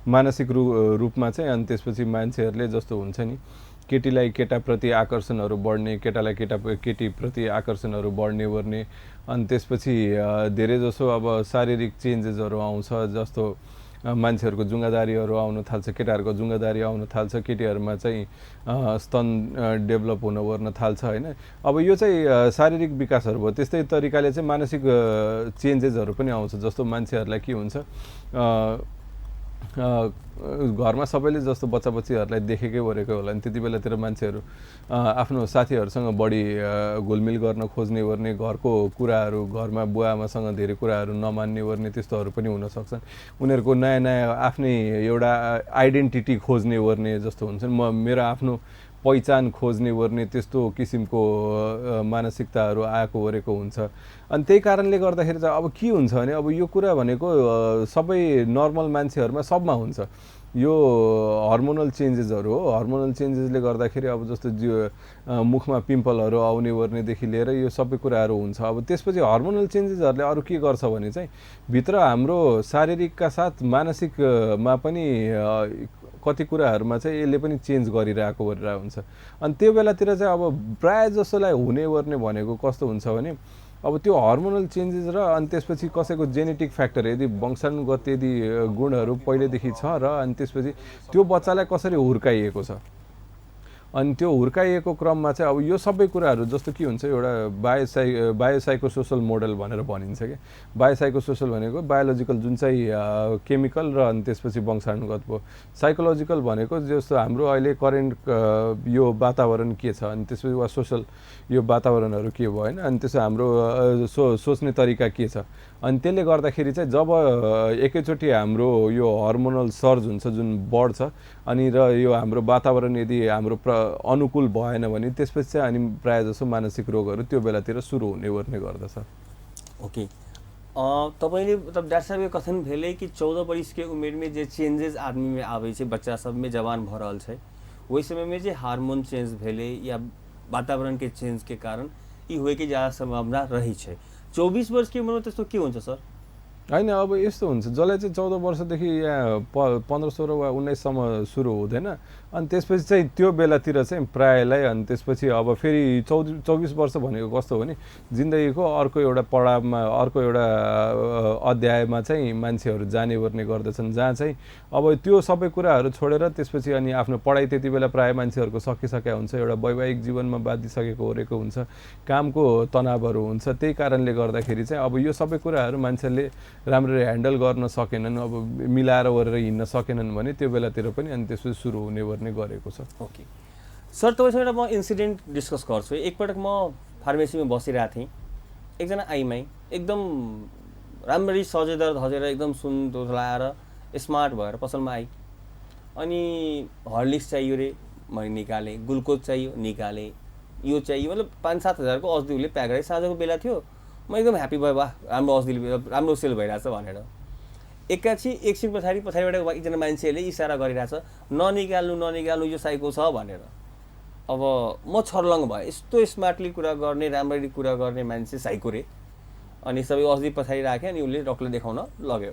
B: मानसिक रूपमा चाहिँ अनि त्यसपछि मान्छेहरूले जस्तो हुन्छ नि केटीलाई केटाप्रति आकर्षणहरू बढ्ने केटालाई केटीप्रति आकर्षणहरू बढ्ने वर्ने अनि त्यसपछि धेरै जसो अब शारीरिक चेन्जेसहरू आउँछ जस्तो मान्छेहरूको जुङ्गादारीहरू आउन थाल्छ केटाहरूको जुङ्गादारी आउन थाल्छ केटीहरूमा चाहिँ स्तन डेभलप हुन वर्न थाल्छ हैन। अब यो चाहिँ शारीरिक विकासहरू भयो त्यस्तै तरिकाले चाहिँ मानसिक चेन्जेसहरू पनि आउँछ जस्तो मान्छेहरूलाई के हुन्छ घरमा सबैले जस्तो बच्चा बच्चीहरूलाई देखेकै गरेकै होला नि त्यति बेलातिर मान्छेहरू आफ्नो साथीहरूसँग बढी घुलमिल गर्न खोज्ने वर्ने घरको कुराहरू घरमा बुवा आमासँग धेरै कुराहरू नमान्ने वर्ने त्यस्तोहरू पनि हुन सक्छन्। उनीहरूको नयाँ नयाँ आफ्नै एउटा आइडेन्टिटी खोज्ने वर्ने जस्तो हुन्छ नि मेरो आफ्नो पहिचान खोज्ने वर्ने त्यस्तो किसिमको मानसिकताहरू आएको गरेको हुन्छ। अनि त्यही कारणले गर्दाखेरि चाहिँ अब के हुन्छ भने अब यो कुरा भनेको सबै नर्मल मान्छेहरूमा सबमा हुन्छ यो हर्मोनल चेन्जेसहरू हो। हर्मोनल चेन्जेसले गर्दाखेरि अब जस्तो मुखमा पिम्पलहरू आउने वर्नेदेखि लिएर यो सबै कुराहरू हुन्छ। अब त्यसपछि हर्मोनल चेन्जेसहरूले अरू के गर्छ भने चाहिँ भित्र हाम्रो शारीरिकका साथ मानसिकमा पनि कति कुराहरूमा चाहिँ यसले पनि चेन्ज गरिरहेको हुन्छ। अनि त्यो बेलातिर चाहिँ अब प्रायः जसोलाई हुने वर्ने भनेको कस्तो हुन्छ भने अब त्यो हर्मोनल चेन्जेस र अनि त्यसपछि कसैको जेनेटिक फ्याक्टर यदि वंशानुगत यदि गुणहरू पहिलेदेखि छ र अनि त्यसपछि त्यो बच्चालाई कसरी हुर्काइएको छ अनि त्यो हुर्काइएको क्रममा चाहिँ अब यो सबै कुराहरू जस्तो के हुन्छ एउटा बायोसाइकोसोसल मोडल भनेर भनिन्छ क्या। बायोसाइकोसोसल भनेको बायोलोजिकल जुन चाहिँ केमिकल र अनि त्यसपछि वंशाणुगत भयो। साइकोलोजिकल भनेको जस्तो हाम्रो अहिले करेन्ट यो वातावरण के छ अनि त्यसपछि वा सोसल यो वातावरणहरू के भयो होइन, अनि त्यसो हाम्रो सोच्ने तरिका के छ, अनि त्यसले गर्दाखेरि चाहिँ जब एकैचोटि हाम्रो यो हर्मोनल सर्ज हुन्छ जुन बढ्छ अनि र यो हाम्रो वातावरण यदि हाम्रो अनुकूल भएन भने त्यसपछि चाहिँ अनि प्रायः जसो मानसिक रोगहरू त्यो बेलातिर सुरु हुने वर्ने गर्दछ।
A: ओके, तपाईँले मतलब डॉक्टर साहब के कथन भेले कि 14 वर्ष के उम्र में जे चेंजेस आदमी में आवे छे, बच्चा सब में जवान भ रहल छे, वही समय में जे हार्मोन चेंज भेले या वातावरण के चेंज के कारण ई होए के ज्यादा संभावना रही छे। 24 वर्ष की उम्र में त्यस्तो के हुन्छ सर?
B: होइन, अब यस्तो हुन्छ जसलाई चाहिँ 14 वर्षदेखि यहाँ 15, 16 वा 19सम्म सुरु हुँदैन अनि त्यसपछि चाहिँ त्यो बेलातिर चाहिँ प्रायलाई, अनि त्यसपछि अब फेरि 24 वर्ष भनेको कस्तो हो भने जिन्दगीको अर्को एउटा पडावमा अर्को एउटा अध्यायमा चाहिँ मान्छेहरू जाने गर्ने गर्दछन्, जहाँ चाहिँ अब त्यो सबै कुराहरू छोडेर त्यसपछि अनि आफ्नो पढाइ त्यति बेला प्रायः मान्छेहरूको सकिसकेका हुन्छ, एउटा वैवाहिक जीवनमा बाँधिसकेको ओरेको हुन्छ, कामको तनावहरू हुन्छ। त्यही कारणले गर्दाखेरि चाहिँ अब यो सबै कुराहरू मान्छेले राम्ररी ह्यान्डल गर्न सकेनन्, अब मिलाएर ओरेर हिँड्न सकेनन् भने त्यो बेलातिर पनि अनि त्यसपछि सुरु हुने वर्ने गरेको छ।
A: ओके सर, तपाईँसँग एउटा म इन्सिडेन्ट डिस्कस गर्छु। एकपटक म फार्मेसीमा बसिरहेको थिएँ, एकजना आइमाई एकदम राम्ररी सजेर धजेर एकदम सुन लाएर स्मार्ट भएर पसलमा आई, अनि हर्लिक्स चाहियो रे मैले निकालेँ, ग्लुकोज चाहियो निकालेँ, यो चाहियो, मतलब 5-7 हजारको औषधि उसले प्याक गरेँ। साँझको बेला थियो, म एकदम ह्याप्पी भयो, वाह राम्रो औषधि राम्रो सेल भइरहेछ भनेर। एकछिन पछाडिबाट एकजना मान्छेले इसारा गरिरहेछ, ननिकाल्नु यो साइको छ भनेर। अब म छर्लङ भएँ, यस्तो स्मार्टली कुरा गर्ने राम्ररी कुरा गर्ने मान्छे साइको रे। अनि सबै औषधि पछाडि राखेँ अनि उसले डक्टरले देखाउन लग्यो।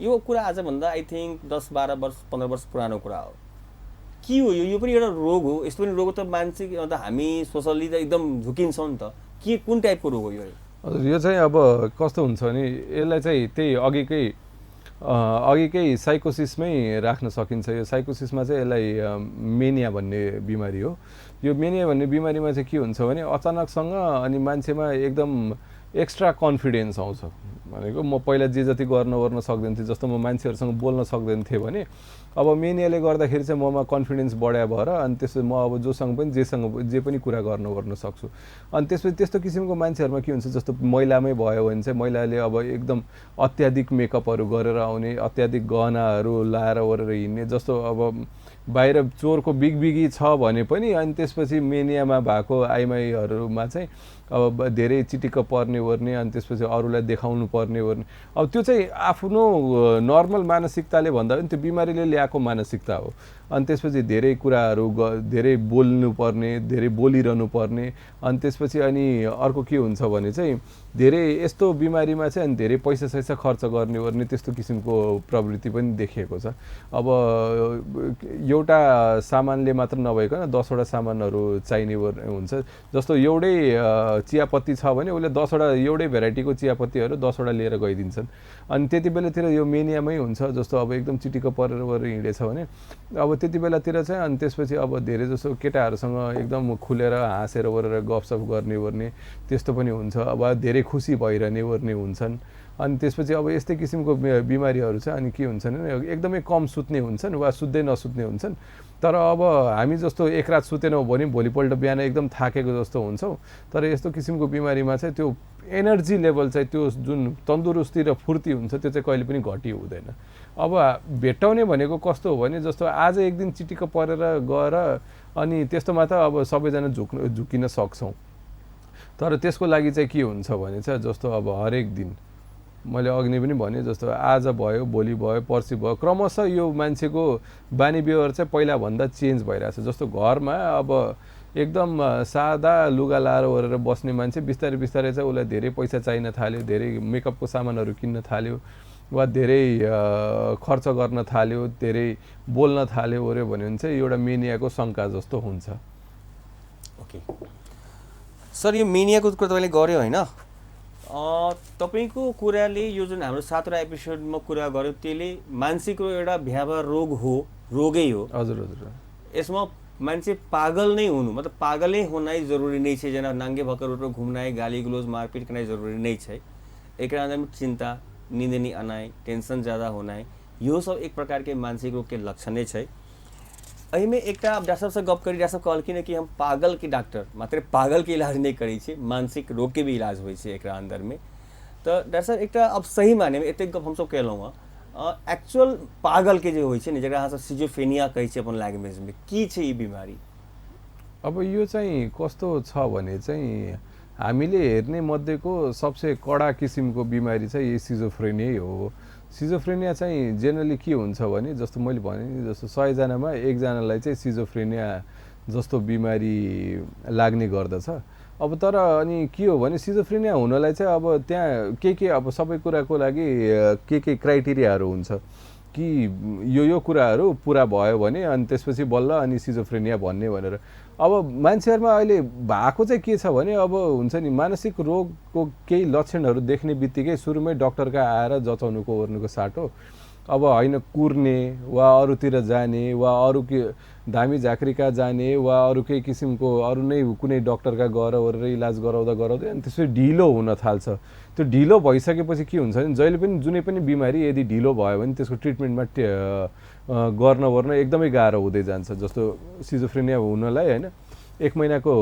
A: यो कुरा आजभन्दा आई थिङ्क 10-12 वर्ष 15 वर्ष पुरानो कुरा हो। के हो यो पनि एउटा रोग हो? यस्तो पनि रोग त मान्छे अन्त हामी सोसल्ली त एकदम झुकिन्छौँ नि त। के कुन टाइपको रोग हो यो?
B: हजुर, यो चाहिँ अब कस्तो हुन्छ भने यसलाई चाहिँ त्यही अघिकै साइकोसिसमै राख्न सकिन्छ। यो साइकोसिसमा चाहिँ यसलाई मेनिया भन्ने बिमारी हो। यो मेनिया भन्ने बिमारीमा चाहिँ के हुन्छ भने अचानकसँग अनि मान्छेमा एकदम एक्स्ट्रा कन्फिडेन्स आउँछ। भनेको म पहिला जे जति गर्न सक्दैन थिएँ, जस्तो म मान्छेहरूसँग बोल्न सक्दैन थिएँ भने अब मेनियाले गर्दाखेरि चाहिँ ममा कन्फिडेन्स बढ्या भएर अनि त्यसपछि म अब जोसँग पनि जे पनि कुरा गर्न सक्छु। अनि त्यसपछि त्यस्तो किसिमको मान्छेहरूमा के हुन्छ, जस्तो महिलामै भयो भने चाहिँ महिलाले अब एकदम अत्याधिक मेकअपहरू गरेर आउने, अत्याधिक गहनाहरू लाएर ओरेर हिँड्ने, जस्तो अब बाहिर चोरको बिगबिगी छ भने पनि अनि त्यसपछि मेनियामा भएको आइमाईहरूमा चाहिँ अब धेरै चिटिक्क पर्ने ओर्ने, अनि त्यसपछि अरूलाई देखाउनु पर्ने ओर्ने। अब त्यो चाहिँ आफ्नो नर्मल मानसिकताले भन्दा पनि त्यो बिमारीले ल्याएको मानसिकता हो। अनि त्यसपछि धेरै कुराहरू धेरै बोल्नुपर्ने, धेरै बोलिरहनु पर्ने, अनि त्यसपछि अनि अर्को के हुन्छ भने चाहिँ धेरै यस्तो बिमारीमा चाहिँ अनि धेरै पैसा खर्च गर्ने ओर्ने त्यस्तो किसिमको प्रवृत्ति पनि देखिएको छ। अब एउटा सामानले मात्र नभइकन 10 वटा सामानहरू चाहिने हुन्छ। जस्तो एउटै चियापत्ती छ भने उसले 10 वटा एउटै भेराइटीको चियापत्तीहरू 10 वटा लिएर गइदिन्छन्। अनि त्यति बेलातिर यो मेनियामै हुन्छ। जस्तो अब एकदम चिटिक्क परेर हिँडेछ भने अब त्यति बेलातिर चाहिँ अनि त्यसपछि अब धेरै जसो केटाहरूसँग एकदम खुलेर हाँसेर ओरेर गफसफ गर्ने ओर्ने त्यस्तो पनि हुन्छ। अब धेरै खुसी भइरहने ओर्ने हुन्छन्। अनि त्यसपछि अब यस्तै किसिमको बिमारीहरू चाहिँ अनि के हुन्छन् भने एकदमै कम सुत्ने हुन्छन् वा सुत्दै नसुत्ने हुन्छन्। तर अब हामी जस्तो एक रात सुतेनौँ भने भोलिपल्ट बिहान एकदम थाकेको जस्तो हुन्छौँ। तर यस्तो किसिमको बिमारीमा चाहिँ त्यो एनर्जी लेभल चाहिँ त्यो जुन तन्दुरुस्ती र फुर्ती हुन्छ त्यो चाहिँ कहिले पनि घटी हुँदैन। अब भेट्टाउने भनेको कस्तो हो भने जस्तो आज एक दिन चिटिक्क परेर गएर अनि त्यस्तोमा त अब सबैजना झुकिन सक्छौँ। तर त्यसको लागि चाहिँ के हुन्छ भने चाहिँ जस्तो अब हरेक दिन मैले अघि पनि भने जस्तो आज भयो, भोलि भयो, पर्सि भयो, क्रमशः यो मान्छेको बानी व्यवहार चाहिँ पहिलाभन्दा चेन्ज भइरहेछ। जस्तो घरमा अब एकदम सादा लुगा लाएर ओरेर बस्ने मान्छे बिस्तारै चाहिँ उसलाई धेरै पैसा चाहिन थाल्यो, धेरै मेकअपको सामानहरू किन्न थाल्यो वा धेरै खर्च गर्न थाल्यो, धेरै बोल्न थाल्यो ओर्यो भने चाहिँ एउटा मेनियाको शङ्का जस्तो हुन्छ।
A: ओके सर, यो मेनियाको कुरा तपाईँले गर्यो होइन? तपाईँको कुराले यो जुन हाम्रो 7वटा एपिसोडमा कुरा गर्यो त्यसले मानसिक एउटा भ्यावा रोग हो, रोगै हो।
B: हजुर।
A: यसमा मान्छे पागल नै हुनु मतलब पागलै होनाइ जरुरी नै छै जेना नाङ्गे भक्कर रोड पर घुम्नाइ गाली गलोज मारपीट करनाइ जरुरी नै छै एकरा अंदर में चिंता नींद नहीं आनाइ टेंशन ज़्यादा होनाइ यो सब एक प्रकार के मानसिक रोग के लक्षणे छै एहि में एकटा डॉक्टर साहब से गप करी डॉक्टर साहब कहलखिन कि हम पागल के डॉक्टर मात्र पागल के इलाज नहीं करै छी मानसिक रोग के भी इलाज होइ छै एकरा अंदर में तो डॉक्टर साहब एकटा अब सही माने में एते गप हमसब केलहुँ एक्चुअल पागल के जे होइ छै नि जकरा अहाँ सब सिजोफ्रेनिया कहै छै अपन लैंग्वेज में की छै ई बिमारी
B: अब यो चाहिँ कस्तो छ भने चाहिँ हामीले हेर्ने मध्येको सबसे कडा किसिमको बिमारी चाहिँ यही सिजोफ्रेनिया हो सिजोफ्रेनिया चाहिँ जेनरली के हुन्छ भने जस्तो मैले भने नि जस्तो 100 जनामा 1 जनालाई चाहिँ सिजोफ्रेनिया जस्तो बिमारी लाग्ने गर्दछ अब तर अनि के हो भने सिजोफ्रेनिया हुनलाई चाहिँ अब त्यहाँ के अब सबै कुराको लागि के क्राइटेरियाहरू हुन्छ कि यो कुराहरू पुरा भयो भने अनि त्यसपछि बल्ल अनि सिजोफ्रेनिया भन्ने भनेर अब मान्छेहरुमा अहिले भएको चाहिँ के छ भने अब हुन्छ नि मानसिक रोगको केही लक्षणहरू देख्ने बित्तिकै सुरुमै डाक्टरका आएर जचाउनुको ओर्नुको साटो अब हैन कुर्ने वा अरूतिर जाने वा अरू के धामी झाँक्रीका जाने वा अरू केही किसिमको अरू नै कुनै डाक्टरका गएर ओरेर इलाज गराउँदै अनि त्यसपछि ढिलो हुन थाल्छ त्यो ढिलो भइसकेपछि के हुन्छ भने जहिले पनि जुनै पनि बिमारी यदि ढिलो भयो भने त्यसको ट्रिटमेन्टमा गर्न एकदमै गाह्रो हुँदै जान्छ जस्तो सिजोफ्रेनिया हुनलाई हैन 1 महिनाको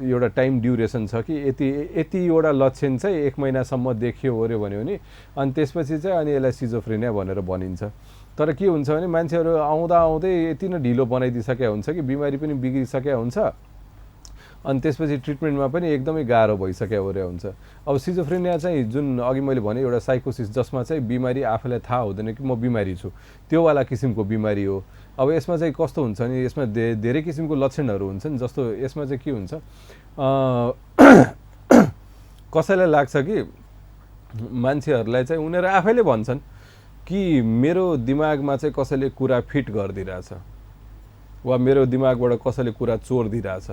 B: एउटा टाइम ड्युरेसन छ कि यतिवटा लक्षण चाहिँ 1 महिनासम्म देखियो ओर्यो भन्यो भने अनि त्यसपछि चाहिँ अनि यसलाई सिजोफ्रेनिया भनेर भनिन्छ तर के हुन्छ भने मान्छेहरू आउँदै यति नै ढिलो बनाइदिसकेको हुन्छ कि बिमारी पनि बिग्रिसकेको हुन्छ अनि त्यसपछि ट्रिटमेन्टमा पनि एकदमै गाह्रो भइसक्यो ओर्या हुन्छ अब सिजोफ्रेनिया चाहिँ जुन अघि मैले भने एउटा साइकोसिस जसमा चाहिँ बिमारी आफैलाई थाहा हुँदैन कि म बिमारी छु त्यो वाला किसिमको बिमारी हो अब यसमा चाहिँ कस्तो हुन्छ नि यसमा धेरै किसिमको लक्षणहरू हुन्छन् जस्तो यसमा चाहिँ के हुन्छ कसैलाई लाग्छ कि मान्छेहरूलाई चाहिँ उनीहरू आफैले भन्छन् कि मेरो दिमागमा चाहिँ कसैले कुरा फिट गरिदिरहेछ वा मेरो दिमागबाट कसैले कुरा चोर्दिरहेछ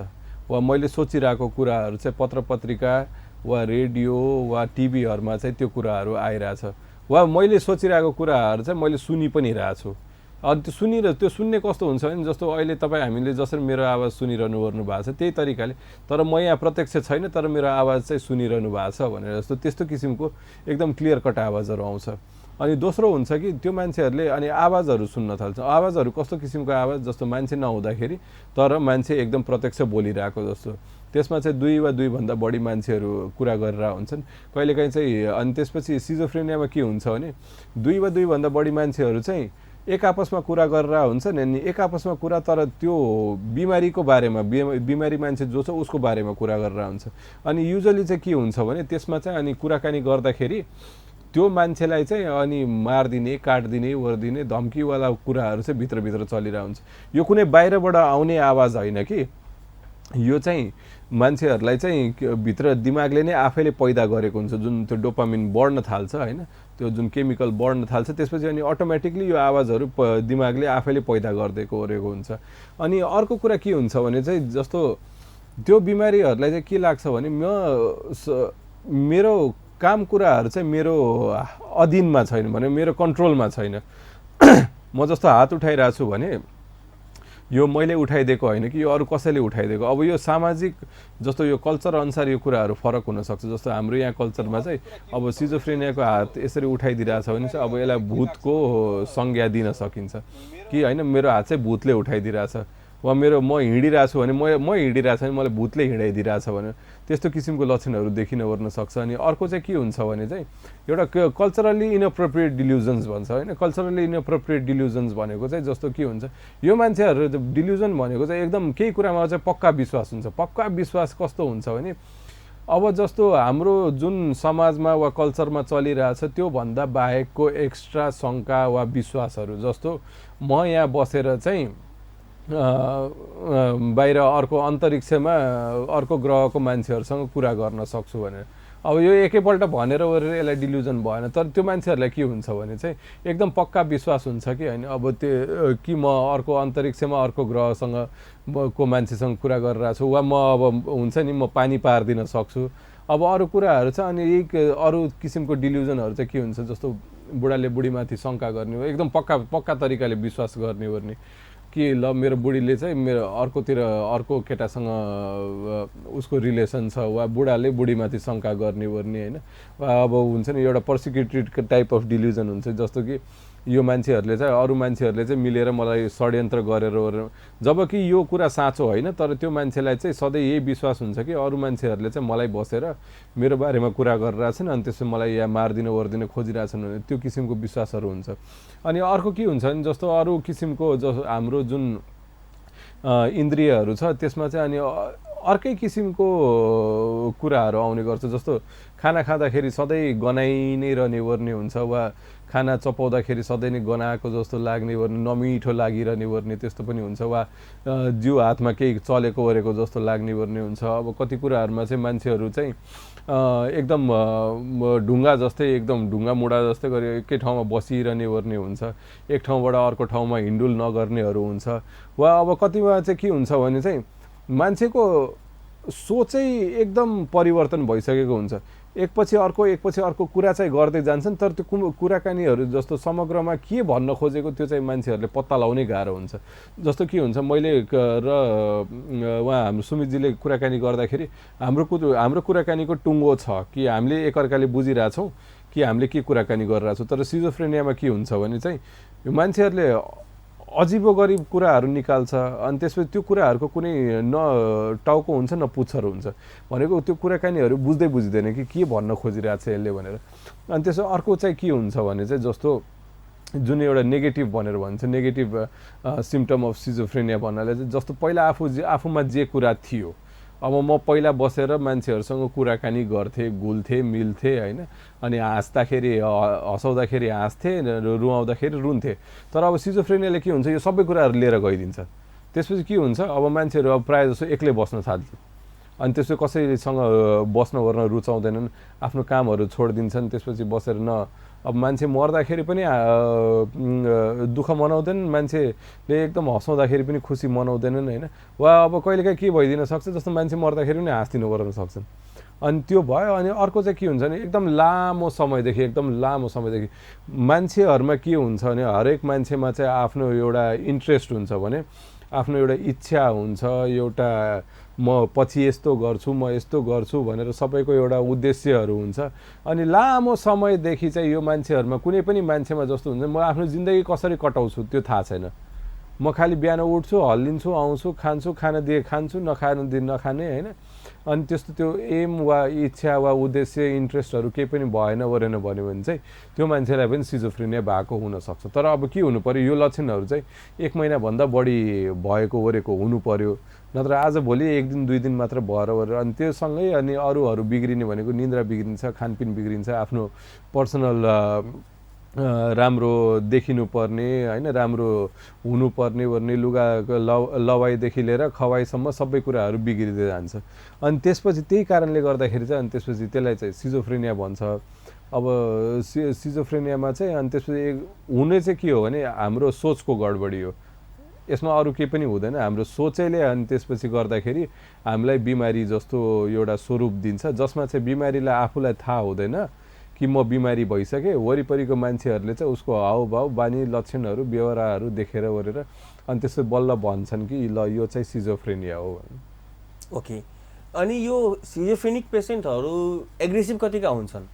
B: वा मैले सोचिरहेको कुराहरू चाहिँ पत्रपत्रिका वा रेडियो वा टिभीहरुमा चाहिँ त्यो कुराहरू आइरहेछ वा मैले सोचिरहेको कुराहरू चाहिँ मैले सुनि पनि रहेछु अनि त्यो सुन्ने कस्तो हुन्छ भने जस्तो अहिले तपाईँ हामीले जसरी मेरो आवाज सुनिरहनु गर्नु भएको छ त्यही तरिकाले तर म यहाँ प्रत्यक्ष छैन तर मेरो आवाज चाहिँ सुनिरहनु भएको छ भनेर जस्तो त्यस्तो किसिमको एकदम क्लियर कट आवाजहरू आउँछ अनि दोस्रो हुन्छ कि त्यो मान्छेहरूले अनि आवाजहरू सुन्न थाल्छ आवाजहरू कस्तो किसिमको आवाज जस्तो मान्छे नहुँदाखेरि तर मान्छे एकदम प्रत्यक्ष बोलिरहेको जस्तो त्यसमा चाहिँ 2 वा 2 भन्दा बढी मान्छेहरू कुरा गरेर हुन्छन् कहिलेकाहीँ चाहिँ अनि त्यसपछि सिजोफ्रेनियामा के हुन्छ भने 2 वा 2 भन्दा बढी मान्छेहरू चाहिँ एक आपसमा कुरा गरेर हुन्छन् अनि एक आपसमा कुरा तर त्यो बिमारीको बारेमा बिमारी मान्छे जो छ उसको बारेमा कुरा गरेर हुन्छ अनि युजुअली चाहिँ के हुन्छ भने त्यसमा चाहिँ अनि कुराकानी गर्दाखेरि त्यो मान्छेलाई चाहिँ अनि मार्दिने काट्दिने वर्दिने धम्कीवाला कुराहरू चाहिँ भित्र चलिरहेको हुन्छ यो कुनै बाहिरबाट आउने आवाज होइन कि यो चाहिँ मान्छेहरूलाई चाहिँ भित्र दिमागले नै आफैले पैदा गरेको हुन्छ जुन त्यो डोपामिन बढ्न थाल्छ हैन त्यो जुन केमिकल बढ्न थाल्छ त्यसपछि अनि अटोमेटिकली यो आवाजहरू दिमागले आफैले पैदा गर्दैको ओरेको हुन्छ अनि अर्को कुरा के हुन्छ भने चाहिँ जस्तो त्यो बिमारीहरूलाई चाहिँ के लाग्छ भने मेरो काम कुराहरू चाहिँ मेरो अधीनमा छैन भने मेरो कन्ट्रोलमा छैन म जस्तो हात उठाइरहेको छु भने यो मैले उठाइदिएको होइन कि यो अरू कसैले उठाइदिएको अब यो सामाजिक जस्तो यो कल्चर अनुसार यो कुराहरू फरक हुन सक्छ जस्तो हाम्रो यहाँ कल्चरमा चाहिँ अब सिजोफ्रेनियाको हात यसरी उठाइदिरहेछ भने चाहिँ अब यसलाई भूतको संज्ञा दिन सकिन्छ कि हैन मेरो हात चाहिँ भूतले उठाइदिरहेछ वा म हिँडिरहेको छु भने म हिँडिरहेको छैन मलाई भूतले हिँडाइदिरहेछ भने त्यस्तो किसिमको लक्षणहरू देखिन ओर्न सक्छ अनि अर्को चाहिँ के हुन्छ भने चाहिँ एउटा कल्चरली इनअप्रोप्रिएट डिल्युजन्स भन्छ हैन कल्चरली इनअप्रोप्रिएट डिल्युजन्स भनेको चाहिँ जस्तो के हुन्छ यो मान्छेहरू डिल्युजन भनेको चाहिँ एकदम केही कुरामा चाहिँ पक्का विश्वास हुन्छ पक्का विश्वास कस्तो हुन्छ भने अब जस्तो हाम्रो जुन समाजमा वा कल्चरमा चलिरहेछ त्यो भन्दा बाहेकको एक्स्ट्रा शंका वा विश्वासहरू जस्तो म यहाँ बसेर चाहिँ बाहिर अर्को अन्तरिक्षमा अर्को ग्रहको मान्छेहरुसँग कुरा गर्न सक्छु भनेर अब यो एकैपल्ट भनेर ओरेर यसलाई डिल्युजन भएन तर त्यो मान्छेहरुलाई के हुन्छ भने चाहिँ एकदम पक्का विश्वास हुन्छ कि हैन अब त्यो कि म अर्को अन्तरिक्षमा अर्को ग्रहसँग को मान्छेसँग कुरा गरिरहेको छु वा म अब हुन्छ नि म पानी पार्दिन सक्छु अब अरू कुराहरू छ अनि एक अरू किसिमको डिल्युजनहरू चाहिँ के हुन्छ जस्तो बुढाले बुढीमाथि शंका गर्ने एकदम पक्का तरिकाले विश्वास गर्ने कि ल मेरो बुढीले चाहिँ मेरो अर्को केटासँग उसको रिलेसन छ वा बुढाले बुढीमाथि शङ्का गर्ने होइन वा अब हुन्छ नि एउटा पर्सिक्युटेड टाइप अफ डिल्युजन हुन्छ जस्तो कि यो मान्छेहरूले चाहिँ अरू मान्छेहरूले चाहिँ मिलेर मलाई षड्यन्त्र गरेर जबकि यो कुरा साँचो होइन तर त्यो मान्छेलाई चाहिँ सधैँ यही विश्वास हुन्छ कि अरू मान्छेहरूले चाहिँ मलाई बसेर मेरो बारेमा कुरा गरिरहेछन् अनि त्यसपछि मलाई या मारिदिन ओर्दिन खोजिरहेछन् भने त्यो किसिमको विश्वासहरू हुन्छ। अनि अर्को के हुन्छ भने जस्तो अरू किसिमको हाम्रो जुन इन्द्रियहरू छ त्यसमा चाहिँ अनि अर्कै किसिमको कुराहरू आउने गर्छ। जस्तो खाना खाँदाखेरि सधैँ गनाइ नै रहने वर्ने हुन्छ वा खाना चपाउँदाखेरि सधैँ नै गनाएको जस्तो लाग्ने वर्ने नमिठो लागिरहने वर्ने त्यस्तो पनि हुन्छ वा जिउ हातमा केही चलेको ओरेको जस्तो लाग्ने वर्ने हुन्छ। अब कति कुराहरूमा चाहिँ मान्छेहरू चाहिँ एकदम ढुङ्गा जस्तै एकदम ढुङ्गा मुढा जस्तै गरी एकै ठाउँमा बसिरहने वर्ने हुन्छ, एक ठाउँबाट अर्को ठाउँमा हिँडुल नगर्नेहरू हुन्छ। वा अब कतिमा चाहिँ के हुन्छ भने चाहिँ मान्छेको सोचै एकदम परिवर्तन भइसकेको हुन्छ। एकपछि अर्को कुरा चाहिँ गर्दै जान्छन् तर त्यो कुराकानीहरू जस्तो समग्रमा के भन्न खोजेको त्यो चाहिँ मान्छेहरूले पत्ता लगाउनै गाह्रो हुन्छ। जस्तो के हुन्छ मैले र उहाँ हाम्रो सुमितजीले कुराकानी गर्दाखेरि हाम्रो कुराकानीको टुङ्गो छ कि हामीले एकअर्काले बुझिरहेछौँ कि हामीले के कुराकानी गरिरहेछौँ। तर सिजोफ्रेनियामा के हुन्छ भने चाहिँ यो मान्छेहरूले अजिबो गरिब कुराहरू निकाल्छ अनि त्यसपछि त्यो कुराहरूको कुनै न टाउको हुन्छ न पुच्छर हुन्छ भनेको त्यो कुराकानीहरू बुझ्दैन कि के भन्न खोजिरहेको छ यसले भनेर। अनि त्यसो अर्को चाहिँ के हुन्छ भने चाहिँ जस्तो जुन एउटा नेगेटिभ भनेर भन्छ नेगेटिभ सिम्पटम अफ सिजोफ्रेनिया भन्नाले चाहिँ जस्तो पहिला आफूमा जे कुरा थियो अब म पहिला बसेर मान्छेहरूसँग कुराकानी गर्थेँ घुल्थेँ मिल्थेँ होइन अनि हँसाउँदाखेरि हाँस्थेँ रुवाउँदाखेरि रुन्थेँ। तर अब सिजोफ्रेनियाले के हुन्छ यो सबै कुराहरू लिएर गइदिन्छ। त्यसपछि के हुन्छ अब मान्छेहरू अब प्रायः जस्तो एक्लै बस्न थाल्छन् अनि त्यसपछि कसैसँग बस्न गर्न रुचाउँदैनन् आफ्नो कामहरू छोडिदिन्छन्। त्यसपछि बसेर अब मान्छे मर्दाखेरि पनि दुःख मनाउँदैनन् मान्छेले एकदम हँसाउँदाखेरि पनि खुसी मनाउँदैनन् होइन। वा अब कहिलेकाहीँ के भइदिन सक्छ जस्तो मान्छे मर्दाखेरि पनि हाँस्दिनु गर्न सक्छन्। अनि त्यो भयो। अनि अर्को चाहिँ के हुन्छ भने एकदम लामो समयदेखि मान्छेहरूमा के हुन्छ भने हरेक मान्छेमा चाहिँ आफ्नो एउटा इन्ट्रेस्ट हुन्छ भने आफ्नो एउटा इच्छा हुन्छ एउटा म पछि यस्तो गर्छु म यस्तो गर्छु भनेर सबैको एउटा उद्देश्यहरू हुन्छ। अनि लामो समयदेखि चाहिँ यो मान्छेहरूमा कुनै पनि मान्छेमा जस्तो हुन्छ म आफ्नो जिन्दगी कसरी कटाउँछु त्यो थाहा छैन। म खालि बिहान उठ्छु हल्लिन्छु आउँछु खान्छु खाना दिए खान्छु नखाने होइन। अनि त्यस्तो त्यो एम वा इच्छा वा उद्देश्य इन्ट्रेस्टहरू केही पनि भएन भन्यो भने चाहिँ त्यो मान्छेलाई पनि सिजोफ्रेनिया भएको हुनसक्छ। तर अब के हुनु पर्यो यो लक्षणहरू चाहिँ 1 महिनाभन्दा बढी भएको ओरेको हुनु पर्यो नत्र आज भोलि 1 दिन 2 दिन मात्र भएर अनि त्योसँगै अनि अरूहरू बिग्रिने भनेको निन्द्रा बिग्रिन्छ खानपिन बिग्रिन्छ आफ्नो पर्सनल राम्रो देखिनुपर्ने होइन राम्रो हुनुपर्ने वर्ने लुगा लवाइदेखि लिएर खवाइसम्म सबै कुराहरू बिग्रिँदै जान्छ। अनि त्यसपछि त्यही कारणले गर्दाखेरि चाहिँ अनि त्यसपछि त्यसलाई चाहिँ सिजोफ्रेनिया भन्छ। अब सिजोफ्रेनियामा चाहिँ अनि त्यसपछि हुने चाहिँ के हो भने हाम्रो सोचको गडबडी हो। यसमा अरू केही पनि हुँदैन हाम्रो सोचैले अनि त्यसपछि गर्दाखेरि हामीलाई बिमारी जस्तो एउटा स्वरूप दिन्छ जसमा चाहिँ बिमारीलाई आफूलाई थाहा हुँदैन कि म बिमारी भइसकेँ वरिपरिको मान्छेहरूले चाहिँ उसको हावभाव बानी लक्षणहरू व्यवहारहरू देखेर गरेर अनि त्यसो बल्ल भन्छन् कि ल यो चाहिँ सिजोफ्रेनिया हो।
A: ओके। अनि यो सिजोफ्रेनिक पेसेन्टहरू एग्रेसिभ कतिका हुन्छन्?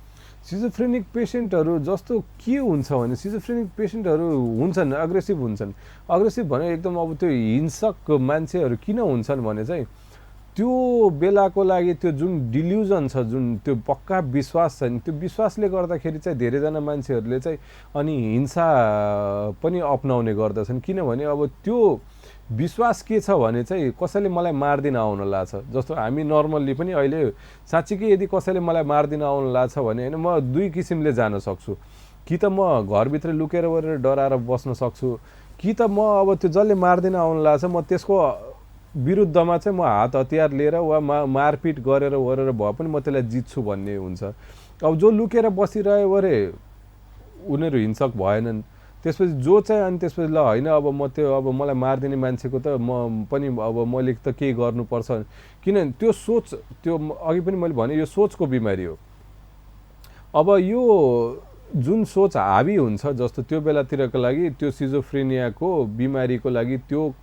B: सिजोफ्रेनिक पेसेन्टहरू जस्तो के हुन्छ भने सिजोफ्रेनिक पेसेन्टहरू हुन्छन् अग्रेसिभ हुन्छन्। अग्रेसिभ भने एकदम अब त्यो हिंसक मान्छेहरू किन हुन्छन् भने चाहिँ त्यो बेलाको लागि त्यो जुन डिल्युजन छ जुन त्यो पक्का विश्वास छ नि त्यो विश्वासले गर्दाखेरि चाहिँ धेरैजना मान्छेहरूले चाहिँ अनि हिंसा पनि अपनाउने गर्दछन्। किनभने अब त्यो विश्वास के छ भने चाहिँ कसैले मलाई मार्दिन आउन लाग्छ। जस्तो हामी नर्मल्ली पनि अहिले साँच्चीकै यदि कसैले मलाई मार्दिन आउन लाग्छ भने होइन म 2 किसिमले जान सक्छु। कि त म घरभित्र लुकेर गरेर डराएर बस्न सक्छु कि त म अब त्यो जसले मार्दिन आउन लाग्छ म त्यसको विरुद्धमा चाहिँ म हात हतियार लिएर वा मारपिट गरेर भए पनि म त्यसलाई जित्छु भन्ने हुन्छ। अब जो लुकेर बसिरह्यो अरे उनीहरू हिंसक भएनन्। त्यसपछि जो चाहिँ अनि त्यसपछि ल होइन अब म त्यो अब मलाई मारिदिने मान्छेको त म पनि अब मैले त केही गर्नुपर्छ किनभने त्यो सोच त्यो अघि पनि मैले भने यो सोचको बिमारी हो। अब यो जुन सोच हावी हुन्छ जस्तो त्यो बेलातिरको लागि त्यो सिजोफ्रेनियाको बिमारीको लागि त्यो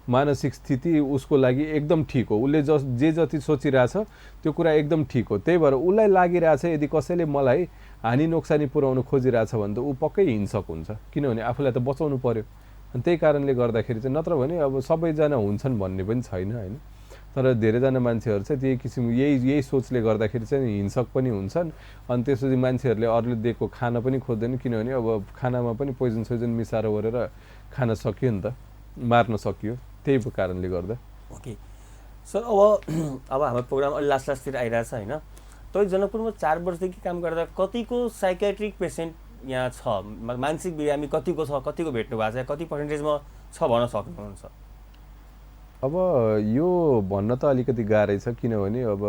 B: मानसिक स्थिति उसको लागि एकदम ठिक हो, उसले जे जति सोचिरहेछ त्यो कुरा एकदम ठिक हो। त्यही भएर उसलाई लागिरहेछ यदि कसैले मलाई हानि नोक्सानी पुर्याउनु खोजिरहेछ भने त ऊ पक्कै हिंसक हुन्छ, किनभने आफूलाई त बचाउनु पर्यो। अनि त्यही कारणले गर्दाखेरि चाहिँ नत्र भने अब सबैजना हुन्छन् भन्ने पनि छैन होइन, तर धेरैजना मान्छेहरू चाहिँ त्यही किसिम यही सोचले गर्दाखेरि चाहिँ हिंसक पनि हुन्छन्। अनि त्यसपछि मान्छेहरूले अरूले दिएको खाना पनि खोज्दैन, किनभने अब खानामा पनि पोइजन सोइजन मिसाएर ओरेर खान सकियो नि त, मार्न सकियो, त्यही कारणले गर्दा।
A: ओके सर, अब हाम्रो प्रोग्राम अलि लास्टतिर आइरहेछ होइन। तपाईँ जनकपुरमा 4 वर्षदेखि काम गर्दा कतिको साइकेट्रिक पेसेन्ट यहाँ छ, मानसिक बिरामी कतिको छ, कतिको भेट्नु भएको छ, कति पर्सेन्टेजमा छ भन्न सक्नुहुन्छ?
B: अब यो भन्न त अलिकति गाह्रै छ, किनभने अब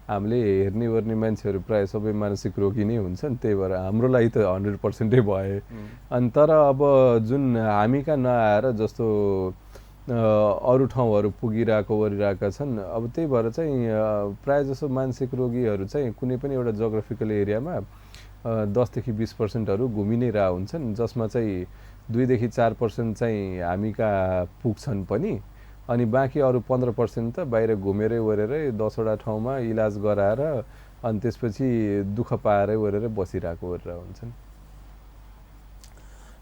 B: हामीले हेर्ने वर्ने मान्छेहरू प्रायः सबै मानसिक रोगी नै हुन्छन्, त्यही भएर हाम्रो लागि त 100% भए। अनि तर अब जुन हामी कहाँ नआएर जस्तो अरू ठाउँहरू पुगिरहेको ओरिरहेका छन्, अब त्यही भएर चाहिँ प्रायः जसो मानसिक रोगीहरू चाहिँ कुनै पनि एउटा जोग्राफिकल एरियामा 10 देखि 20% घुमि नै रह हुन्छन्, जसमा चाहिँ 2 देखि 4% चाहिँ हामी कहाँ पुग्छन् पनि, अनि बाँकी अरू 15% त बाहिर घुमेरै ओरेरै 10वटा ठाउँमा इलाज गराएर अनि त्यसपछि दुःख पाएरै ओरेर बसिरहेको ओरेर हुन्छन्।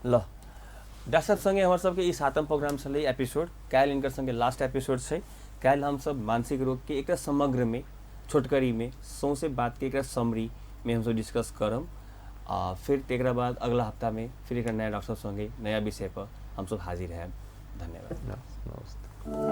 A: ल डॉक्टर साहब संगे हमारे सबके इस 7वां प्रोग्राम चले एपिसोड काल इनकर संगे लास्ट एपिसोड से काल हम सब मानसिक रोग के एक समग्र में छोटकरी में सौसे बात के एक समरी में हम सब डिस्कस करम। फिर एक बाद अगला हफ्ता में फिर एक नया डॉक्टर संगे नया विषय पर हम सब हाजिर हैं। धन्यवाद।
B: नमस्ते।